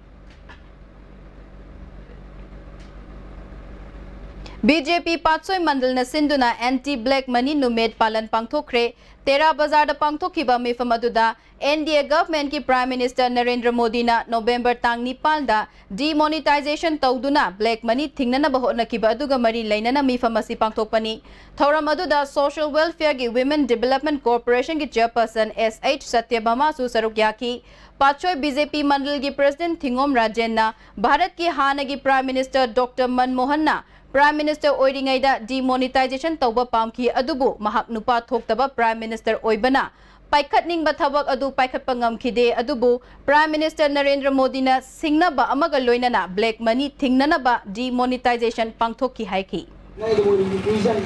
ꯕꯤ ꯖꯦ ꯄꯤ ꯄꯥꯠꯁꯣꯏ ꯃꯟꯗꯜꯅ ꯁꯤꯟꯗꯨꯅ ꯑꯦꯟꯇꯤ ꯕ꯭ꯂꯦꯛ ꯃꯅꯤ ꯅꯨꯃꯤꯠ ꯄꯥꯂꯟ ꯄꯥꯡꯊꯣꯛꯈ꯭ꯔꯦ꯫ ꯇꯦꯔꯥ ꯕꯖꯥꯔꯗ ꯄꯥꯡꯊꯣꯛꯈꯤꯕ ꯃꯤꯐꯝ ꯑꯗꯨꯗ ꯑꯦꯟ ꯗꯤ ꯑꯦ ꯒꯚꯔꯟꯃꯦꯟꯠꯀꯤ ꯄ꯭ꯔꯥꯏꯝ ꯃꯤꯅꯤꯁꯇꯔ ꯅꯔꯦꯟꯗ꯭ꯔ ꯃꯣꯗꯤꯅ ꯅꯣꯕꯦꯝꯕꯔ ꯇꯥꯡ ꯅꯤꯄꯥꯟꯗ ꯗꯤꯃꯣꯅꯤꯇꯥꯏꯖꯦꯁꯟ ꯇꯧꯗꯨꯅ ꯕ꯭ꯂꯦꯛ ꯃꯅꯤ ꯊꯤꯡꯅꯅꯕ ꯍꯣꯠꯅꯈꯤꯕ ꯑꯗꯨꯒ ꯃꯔꯤ ꯂꯩꯅꯅ ꯃꯤꯐꯝ ꯑꯁꯤ ꯄꯥꯡꯊꯣꯛꯄꯅꯤ꯫ ꯊꯧꯔꯝ ꯑꯗꯨꯗ ꯁꯣꯁꯤꯌꯦꯜ ꯋꯦꯜꯐꯤꯌꯔꯒꯤ ꯋꯤꯃꯦꯟ ꯗꯤꯕꯦꯂꯞꯃꯦꯟꯠ ꯀꯣꯔꯄꯣꯔꯦꯁꯟꯒꯤ ꯆꯦꯌꯔꯄꯔꯁꯟ ꯑꯦꯁ ꯑꯩꯆ ꯁꯇ꯭ꯌꯚꯥꯃꯥꯁꯨ ꯁꯔꯨꯛ ꯌꯥꯈꯤ꯫ ꯄꯥꯠꯁꯣꯏ ꯕꯤ ꯖꯦ ꯄꯤ ꯃꯟꯗꯜꯒꯤ ꯄ꯭ꯔꯁꯤꯗꯦꯟꯠ ꯊꯤꯉꯣꯝ ꯔꯥꯖꯦꯟꯅ ꯚꯥꯔꯠꯀꯤ ꯍꯥꯟꯅꯒꯤ ꯄ꯭ꯔꯥꯏꯝ ꯃꯤꯅꯤꯁꯇꯔ ꯗꯣꯛꯇꯔ ꯃꯟꯃꯣꯍꯟꯅ ꯄ꯭ꯔꯥꯏꯝ ꯃꯤꯅꯤꯁꯇꯔ ꯑꯣꯏꯔꯤꯉꯩꯗ ꯗꯤꯃꯣꯅꯤꯇꯥꯏꯖꯦꯁꯟ ꯇꯧꯕ ꯄꯥꯝꯈꯤ, ꯑꯗꯨꯕꯨ ꯃꯍꯥꯛ ꯅꯨꯄꯥ ꯊꯣꯛꯇꯕ ꯄ꯭ꯔꯥꯏꯝ ꯃꯤꯅꯤꯁꯇꯔ ꯑꯣꯏꯕꯅ ꯄꯥꯏꯈꯠꯅꯤꯡꯕ ꯊꯕꯛ ꯑꯗꯨ ꯄꯥꯏꯈꯠꯄ ꯉꯝꯈꯤꯗꯦ, ꯑꯗꯨꯕꯨ ꯄ꯭ꯔꯥꯏꯝ ꯃꯤꯅꯤꯁꯇꯔ ꯅꯔꯦꯟꯗ꯭ꯔ ꯃꯣꯗꯤꯅ ꯁꯤꯡꯅꯕ ꯑꯃꯒ ꯂꯣꯏꯅꯅ ꯕ꯭ꯂꯦꯛ ꯃꯅꯤ ꯊꯤꯡꯅꯅꯕ ꯗꯤꯃꯣꯅꯤꯇꯥꯏꯖꯦꯁꯟ ꯄꯥꯡꯊꯣꯛꯈꯤ ꯍꯥꯏꯈꯤ꯫ ꯅꯔꯦꯟꯗ꯭ꯔ ꯃꯣꯗꯤꯒꯤ ꯚꯤꯖꯟ,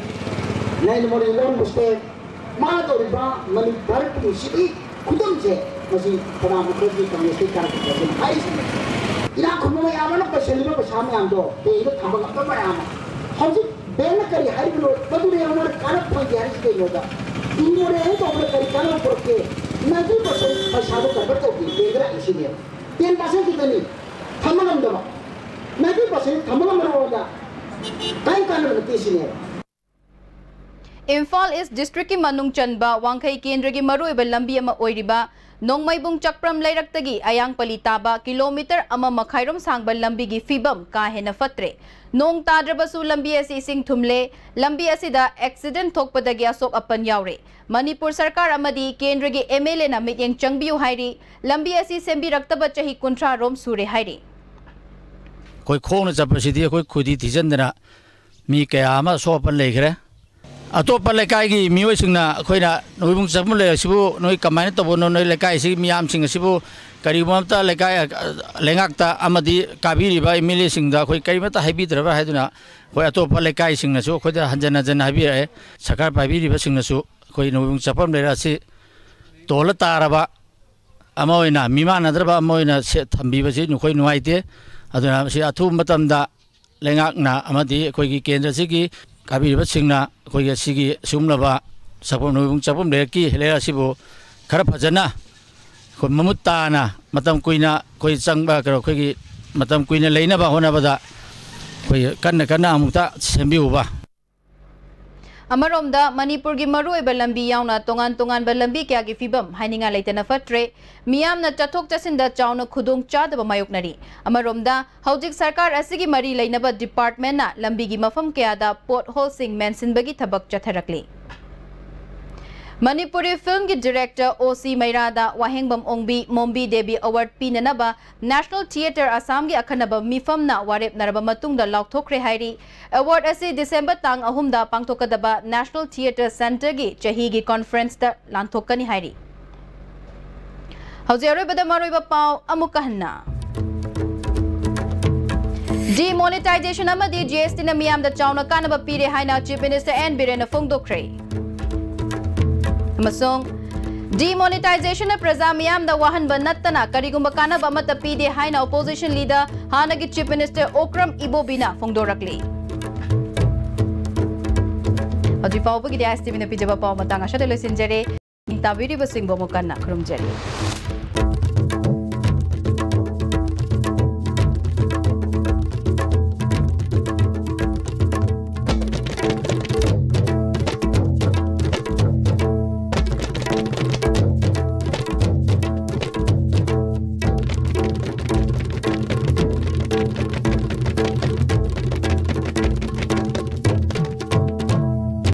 ꯅꯔꯦꯟꯗ꯭ꯔ ꯃꯣꯗꯤꯒꯤ ꯂꯧꯔꯤꯕ ꯁ꯭ꯇꯦꯞ, ꯃꯥꯅ ꯇꯧꯔꯤꯕ ꯃꯅꯤ-, ꯚꯥꯔꯠ ꯄꯨꯝꯁꯤꯒꯤ ꯈꯨꯗꯝꯁꯦ ꯃꯁꯤ ꯄ꯭ꯔꯙꯥꯟ ꯃꯟꯇ꯭ꯔꯤ ꯀꯪꯒ꯭ꯔꯦꯁꯀꯤ ꯀꯥꯔꯛꯇ ꯍꯥꯏꯔꯤꯁꯤꯅꯦ꯫ ꯏꯅꯥꯛ ꯈꯨꯟꯕ ꯃꯌꯥꯝ ꯑꯃꯅ ꯄꯩꯁꯤꯜꯂꯤꯕ ꯄꯩꯁꯥ ꯃꯌꯥꯝꯗꯣ ꯕꯦꯡꯗ ꯊꯝꯕ ꯉꯝꯗꯕ ꯃꯌꯥꯝ ꯑꯃ꯫ ꯍꯧꯖꯤꯛ ꯕꯦꯡꯅ ꯀꯔꯤ ꯍꯥꯏꯔꯤꯕꯅꯣ? ꯃꯗꯨꯅ ꯑꯩꯉꯣꯟꯗ ꯀꯥꯟꯅꯕ ꯐꯪꯒꯦ ꯍꯥꯏꯔꯤꯁꯤ ꯀꯩꯅꯣꯗ, ꯏꯒꯅꯣꯔꯦꯟꯁ ꯇꯧꯕꯗ ꯀꯔꯤ ꯀꯥꯟꯅꯕ ꯄꯨꯔꯛꯀꯦ? ꯅꯥꯏꯟꯇꯤ ꯄꯥꯔꯁꯦꯟ ꯄꯩꯁꯥꯗꯣ ꯀꯟꯚꯔꯠ ꯇꯧꯒꯦ ꯕꯦꯡꯗ ꯂꯥꯛꯏꯁꯤꯅꯦꯕ꯫ ꯇꯦꯟ ꯄꯥꯔꯁꯦꯟ ꯈꯤꯇꯅꯤ ꯊꯝꯕ ꯉꯝꯗꯕ꯫ ꯅꯥꯏꯟꯇꯤ ꯄꯥꯔꯁꯦꯟ ꯊꯝꯕ ꯉꯝꯕ ꯃꯑꯣꯡꯗ ꯀꯔꯤꯝ ꯀꯥꯟꯅꯕ ꯅꯠꯇꯦ ꯁꯤꯅꯦꯕ꯫ ꯏꯝꯐꯥꯜ ꯏꯁ ꯗꯤꯁꯇ꯭ꯔꯤꯛꯀꯤ ꯃꯅꯨꯡ ꯆꯟꯕ ꯋꯥꯡꯈꯩ ꯀꯦꯟꯗ꯭ꯔꯒꯤ ꯃꯔꯨꯑꯣꯏꯕ ꯂꯝꯕꯤ ꯑꯃ ꯑꯣꯏꯔꯤꯕ ꯅꯣꯡꯃꯩꯕꯨꯡ ꯆꯥꯛꯄ꯭ꯔꯝ ꯂꯩꯔꯛꯇꯒꯤ ꯑꯌꯥꯡꯄꯜꯂꯤ ꯇꯥꯕ ꯀꯤꯂꯣꯃꯤꯇꯔ ꯑꯃ ꯃꯈꯥꯏꯔꯣꯝ ꯁꯥꯡꯕ ꯂꯝꯕꯤꯒꯤ ꯐꯤꯕꯝ ꯀꯥ ꯍꯦꯟꯅ ꯐꯠꯇ꯭ꯔꯦ꯫ ꯅꯣꯡ ꯇꯥꯗ꯭ꯔꯕꯁꯨ ꯂꯝꯕꯤ ꯑꯁꯤ ꯏꯁꯤꯡ ꯊꯨꯝꯂꯦ꯫ ꯂꯝꯕꯤ ꯑꯁꯤꯗ ꯑꯦꯛꯁꯤꯗꯦꯟ ꯊꯣꯛꯄꯗꯒꯤ ꯑꯁꯣꯛ ꯑꯄꯟ ꯌꯥꯎꯔꯦ꯫ ꯃꯅꯤꯄꯨꯔ ꯁꯔꯀꯥꯔ ꯑꯃꯗꯤ ꯀꯦꯟꯗ꯭ꯔꯒꯤ ꯑꯦꯝ ꯑꯦꯜ ꯑꯦꯅ ꯃꯤꯠꯌꯦꯡ ꯆꯪꯕꯤꯌꯨ ꯍꯥꯏꯔꯤ꯫ ꯂꯝꯕꯤ ꯑꯁꯤ ꯁꯦꯝꯕꯤꯔꯛꯇꯕ ꯆꯍꯤ ꯀꯨꯟꯊ꯭ꯔꯥ ꯔꯣꯝ ꯁꯨꯔꯦ ꯍꯥꯏꯔꯤ꯫ ꯑꯩꯈꯣꯏ ꯈꯣꯡꯅ ꯆꯠꯄꯁꯤꯗꯤ ꯑꯩꯈꯣꯏ ꯈꯨꯗꯤ ꯊꯤꯖꯤꯟꯗꯅ ꯃꯤ ꯀꯌꯥ ꯑꯃ ꯑꯁꯣꯛ ꯑꯄꯟ ꯂꯩꯈ꯭ꯔꯦ꯫ ꯑꯇꯣꯞꯄ ꯂꯩꯀꯥꯏꯒꯤ ꯃꯤꯑꯣꯏꯁꯤꯡꯅ ꯑꯩꯈꯣꯏꯅ ꯅꯣꯏꯕꯨꯡ ꯆꯥꯛꯄ꯭ꯔꯝ ꯂꯩꯔꯛꯁꯤꯕꯨ ꯅꯣꯏ ꯀꯃꯥꯏꯅ ꯇꯧꯕꯅꯣ, ꯅꯣꯏ ꯂꯩꯀꯥꯏꯁꯤ ꯃꯤꯌꯥꯝꯁꯤꯡ ꯑꯁꯤꯕꯨ ꯀꯔꯤꯒꯨꯝꯕ ꯑꯝꯇ ꯂꯩꯀꯥꯏ, ꯂꯩꯉꯥꯛꯇ ꯑꯃꯗꯤ ꯀꯥꯕꯤꯔꯤꯕ ꯑꯦꯝ ꯑꯦꯜ ꯑꯦꯁꯤꯡꯗ ꯑꯩꯈꯣꯏ ꯀꯔꯤꯃꯠꯇ ꯍꯥꯏꯕꯤꯗ꯭ꯔꯕ꯭ꯔꯥ ꯍꯥꯏꯗꯨꯅ ꯑꯩꯈꯣꯏ ꯑꯇꯣꯞꯄ ꯂꯩꯀꯥꯏꯁꯤꯡꯅꯁꯨ ꯑꯩꯈꯣꯏꯗ ꯍꯟꯖꯟ ꯍꯟꯖꯟ ꯍꯥꯏꯕꯤꯔꯛꯑꯦ꯫ ꯁꯔꯀꯥꯔ ꯄꯥꯏꯕꯤꯔꯤꯕꯁꯤꯡꯅꯁꯨ ꯑꯩꯈꯣꯏ ꯅꯣꯡꯃꯩꯕꯨꯡ ꯆꯥꯛꯄꯝ ꯂꯩꯔꯛ ꯑꯁꯤ ꯇꯣꯜꯂ ꯇꯥꯔꯕ ꯑꯃ ꯑꯣꯏꯅ, ꯃꯤꯃꯥꯟꯅꯗ꯭ꯔꯕ ꯑꯃ ꯑꯣꯏꯅ ꯁꯦ-, ꯊꯝꯕꯤꯕꯁꯤ ꯅꯈꯣꯏ ꯅꯨꯡꯉꯥꯏꯇꯦ꯫ ꯑꯗꯨꯅ ꯃꯁꯤ ꯑꯊꯨꯕ ꯃꯇꯝꯗ ꯂꯩꯉꯥꯛꯅ ꯑꯃꯗꯤ ꯑꯩꯈꯣꯏꯒꯤ ꯀꯦꯟꯗ꯭ꯔꯁꯤꯒꯤ ꯀꯥꯕꯤꯔꯤꯕꯁꯤꯡꯅ ꯑꯩꯈꯣꯏꯒꯤ ꯑꯁꯤꯒꯤ ꯁꯤꯒꯨꯝꯂꯕ ꯆꯥꯛꯄꯝ, ꯅꯣꯡꯃꯩꯕꯨꯡ ꯆꯥꯛꯄꯝ ꯂꯩꯔꯛꯀꯤ ꯂꯩꯔꯛ ꯑꯁꯤꯕꯨ ꯈꯔ ꯐꯖꯅ ꯑꯩꯈꯣꯏ ꯃꯃꯨꯠ ꯇꯥꯅ ꯃꯇꯝ ꯀꯨꯏꯅ ꯑꯩꯈꯣꯏ ꯆꯪꯕ, ꯀꯩꯅꯣ, ꯑꯩꯈꯣꯏꯒꯤ ꯃꯇꯝ ꯀꯨꯏꯅ ꯂꯩꯅꯕ ꯍꯣꯠꯅꯕꯗ ꯑꯩꯈꯣꯏ ꯀꯟꯅ ꯀꯟꯅ ꯑꯃꯨꯛꯇ ꯁꯦꯝꯕꯤꯌꯨꯕ꯫ ꯑꯃꯔꯣꯝꯗ, ꯃꯅꯤꯄꯨꯔꯒꯤ ꯃꯔꯨꯑꯣꯏꯕ ꯂꯝꯕꯤ ꯌꯥꯎꯅ ꯇꯣꯉꯥꯟ ꯇꯣꯉꯥꯟꯕ ꯂꯝꯕꯤ ꯀꯌꯥꯒꯤ ꯐꯤꯕꯝ ꯍꯥꯏꯅꯤꯡꯉꯥꯏ ꯂꯩꯇꯅ ꯐꯠꯇ꯭ꯔꯦ꯫ ꯃꯤꯌꯥꯝꯅ ꯆꯠꯊꯣꯛ ꯆꯠꯁꯤꯟꯗ ꯆꯥꯎꯅ ꯈꯨꯗꯣꯡ ꯆꯥꯗꯕ ꯃꯥꯌꯣꯛꯅꯔꯤ꯫ ꯑꯃꯔꯣꯝꯗ, ꯍꯧꯖꯤꯛ ꯁꯔꯀꯥꯔ ꯑꯁꯤꯒꯤ ꯃꯔꯤ ꯂꯩꯅꯕ ꯗꯤꯄꯥꯔꯠꯃꯦꯟꯅ ꯂꯝꯕꯤꯒꯤ ꯃꯐꯝ ꯀꯌꯥꯗ ꯄꯣꯠ ꯍꯣꯜꯁꯤꯡ ꯃꯦꯟꯁꯤꯟꯕꯒꯤ ꯊꯕꯛ ꯆꯠꯊꯔꯛꯂꯤ꯫ ꯃꯅꯤꯄꯨꯔꯤ ꯐꯤꯜꯝꯒꯤ ꯗꯤꯔꯦꯛꯇꯔ ꯑꯣ ꯁꯤ ꯃꯩꯔꯥꯗ ꯋꯥꯍꯦꯡꯕꯝ ꯑꯣꯡꯕꯤ ꯃꯣꯝꯕꯤ ꯗꯦꯕꯤ ꯑꯦꯋꯥꯔꯗ ꯄꯤꯅꯅꯕ ꯅꯦꯁꯅꯦꯜ ꯊꯤꯌꯦꯇꯔ ꯑꯁꯥꯝꯒꯤ ꯑꯈꯟꯅꯕ ꯃꯤꯐꯝꯅ ꯋꯥꯔꯦꯞꯅꯔꯕ ꯃꯇꯨꯡꯗ ꯂꯥꯎꯊꯣꯛꯈ꯭ꯔꯦ ꯍꯥꯏꯔꯤ꯫ ꯑꯦꯋꯥꯔꯗ ꯑꯁꯤ ꯗꯤꯁꯦꯝꯕꯔ ꯇꯥꯡ ꯑꯍꯨꯝꯗ ꯄꯥꯡꯊꯣꯛꯀꯗꯕ ꯅꯦꯁꯅꯦꯜ ꯊꯤꯌꯦꯇꯔ ꯁꯦꯟꯇꯔꯒꯤ ꯆꯍꯤꯒꯤ ꯀꯣꯟꯐꯔꯦꯟꯁꯇ ꯂꯥꯟꯊꯣꯛꯀꯅꯤ ꯍꯥꯏꯔꯤ꯫ ꯍꯧꯖꯤꯛ ꯑꯔꯣꯏꯕꯗ ꯃꯔꯨꯑꯣꯏꯕ ꯄꯥꯎ ꯑꯃꯨꯛꯀ ꯍꯟꯅ꯫ ꯗꯤꯃꯣꯅꯤꯇꯥꯏꯖꯦꯁꯟ ꯑꯃꯗꯤ ꯖꯤ ꯑꯦꯁ ꯇꯤꯅ ꯃꯤꯌꯥꯝꯗ ꯆꯥꯎꯅ ꯀꯥꯟꯅꯕ ꯄꯤꯔꯦ ꯍꯥꯏꯅ ꯆꯤꯐ ꯃꯤꯅꯤꯁꯇꯔ ꯑꯦꯟ ꯕꯤꯔꯦꯟꯅ ꯐꯣꯡꯗꯣꯛꯈ꯭ꯔꯦ꯫ ꯑꯃꯁꯨꯡ demonetization ꯅ ꯄ꯭ꯔꯖꯥ ꯃꯤꯌꯥꯝꯗ ꯋꯥꯍꯟꯕ ꯅꯠꯇꯅ ꯀꯔꯤꯒꯨꯝꯕ ꯀꯥꯟꯅꯕ ꯑꯃꯠꯇ ꯄꯤꯗꯦ ꯍꯥꯏꯅ opposition leader ꯍꯥꯟꯅꯒꯤ Chief Minister Okram Ibobi ꯅ ꯐꯣꯡꯗꯣꯔꯛꯂꯤ꯫ ꯍꯧꯖꯤꯛ ꯐꯥꯎꯕꯒꯤꯗꯤ ISTV ꯅ ꯄꯤꯖꯕ ꯄꯥꯎ ꯃꯇꯥꯡ ꯑꯁꯤꯗ ꯂꯣꯏꯁꯤꯟꯖꯔꯦ꯫ ꯇꯥꯕꯤꯔꯤꯕꯁꯤꯡꯕꯨ ꯑꯃꯨꯛ ꯀꯟꯅ ꯈꯨꯔꯨꯝꯖꯔꯤ꯫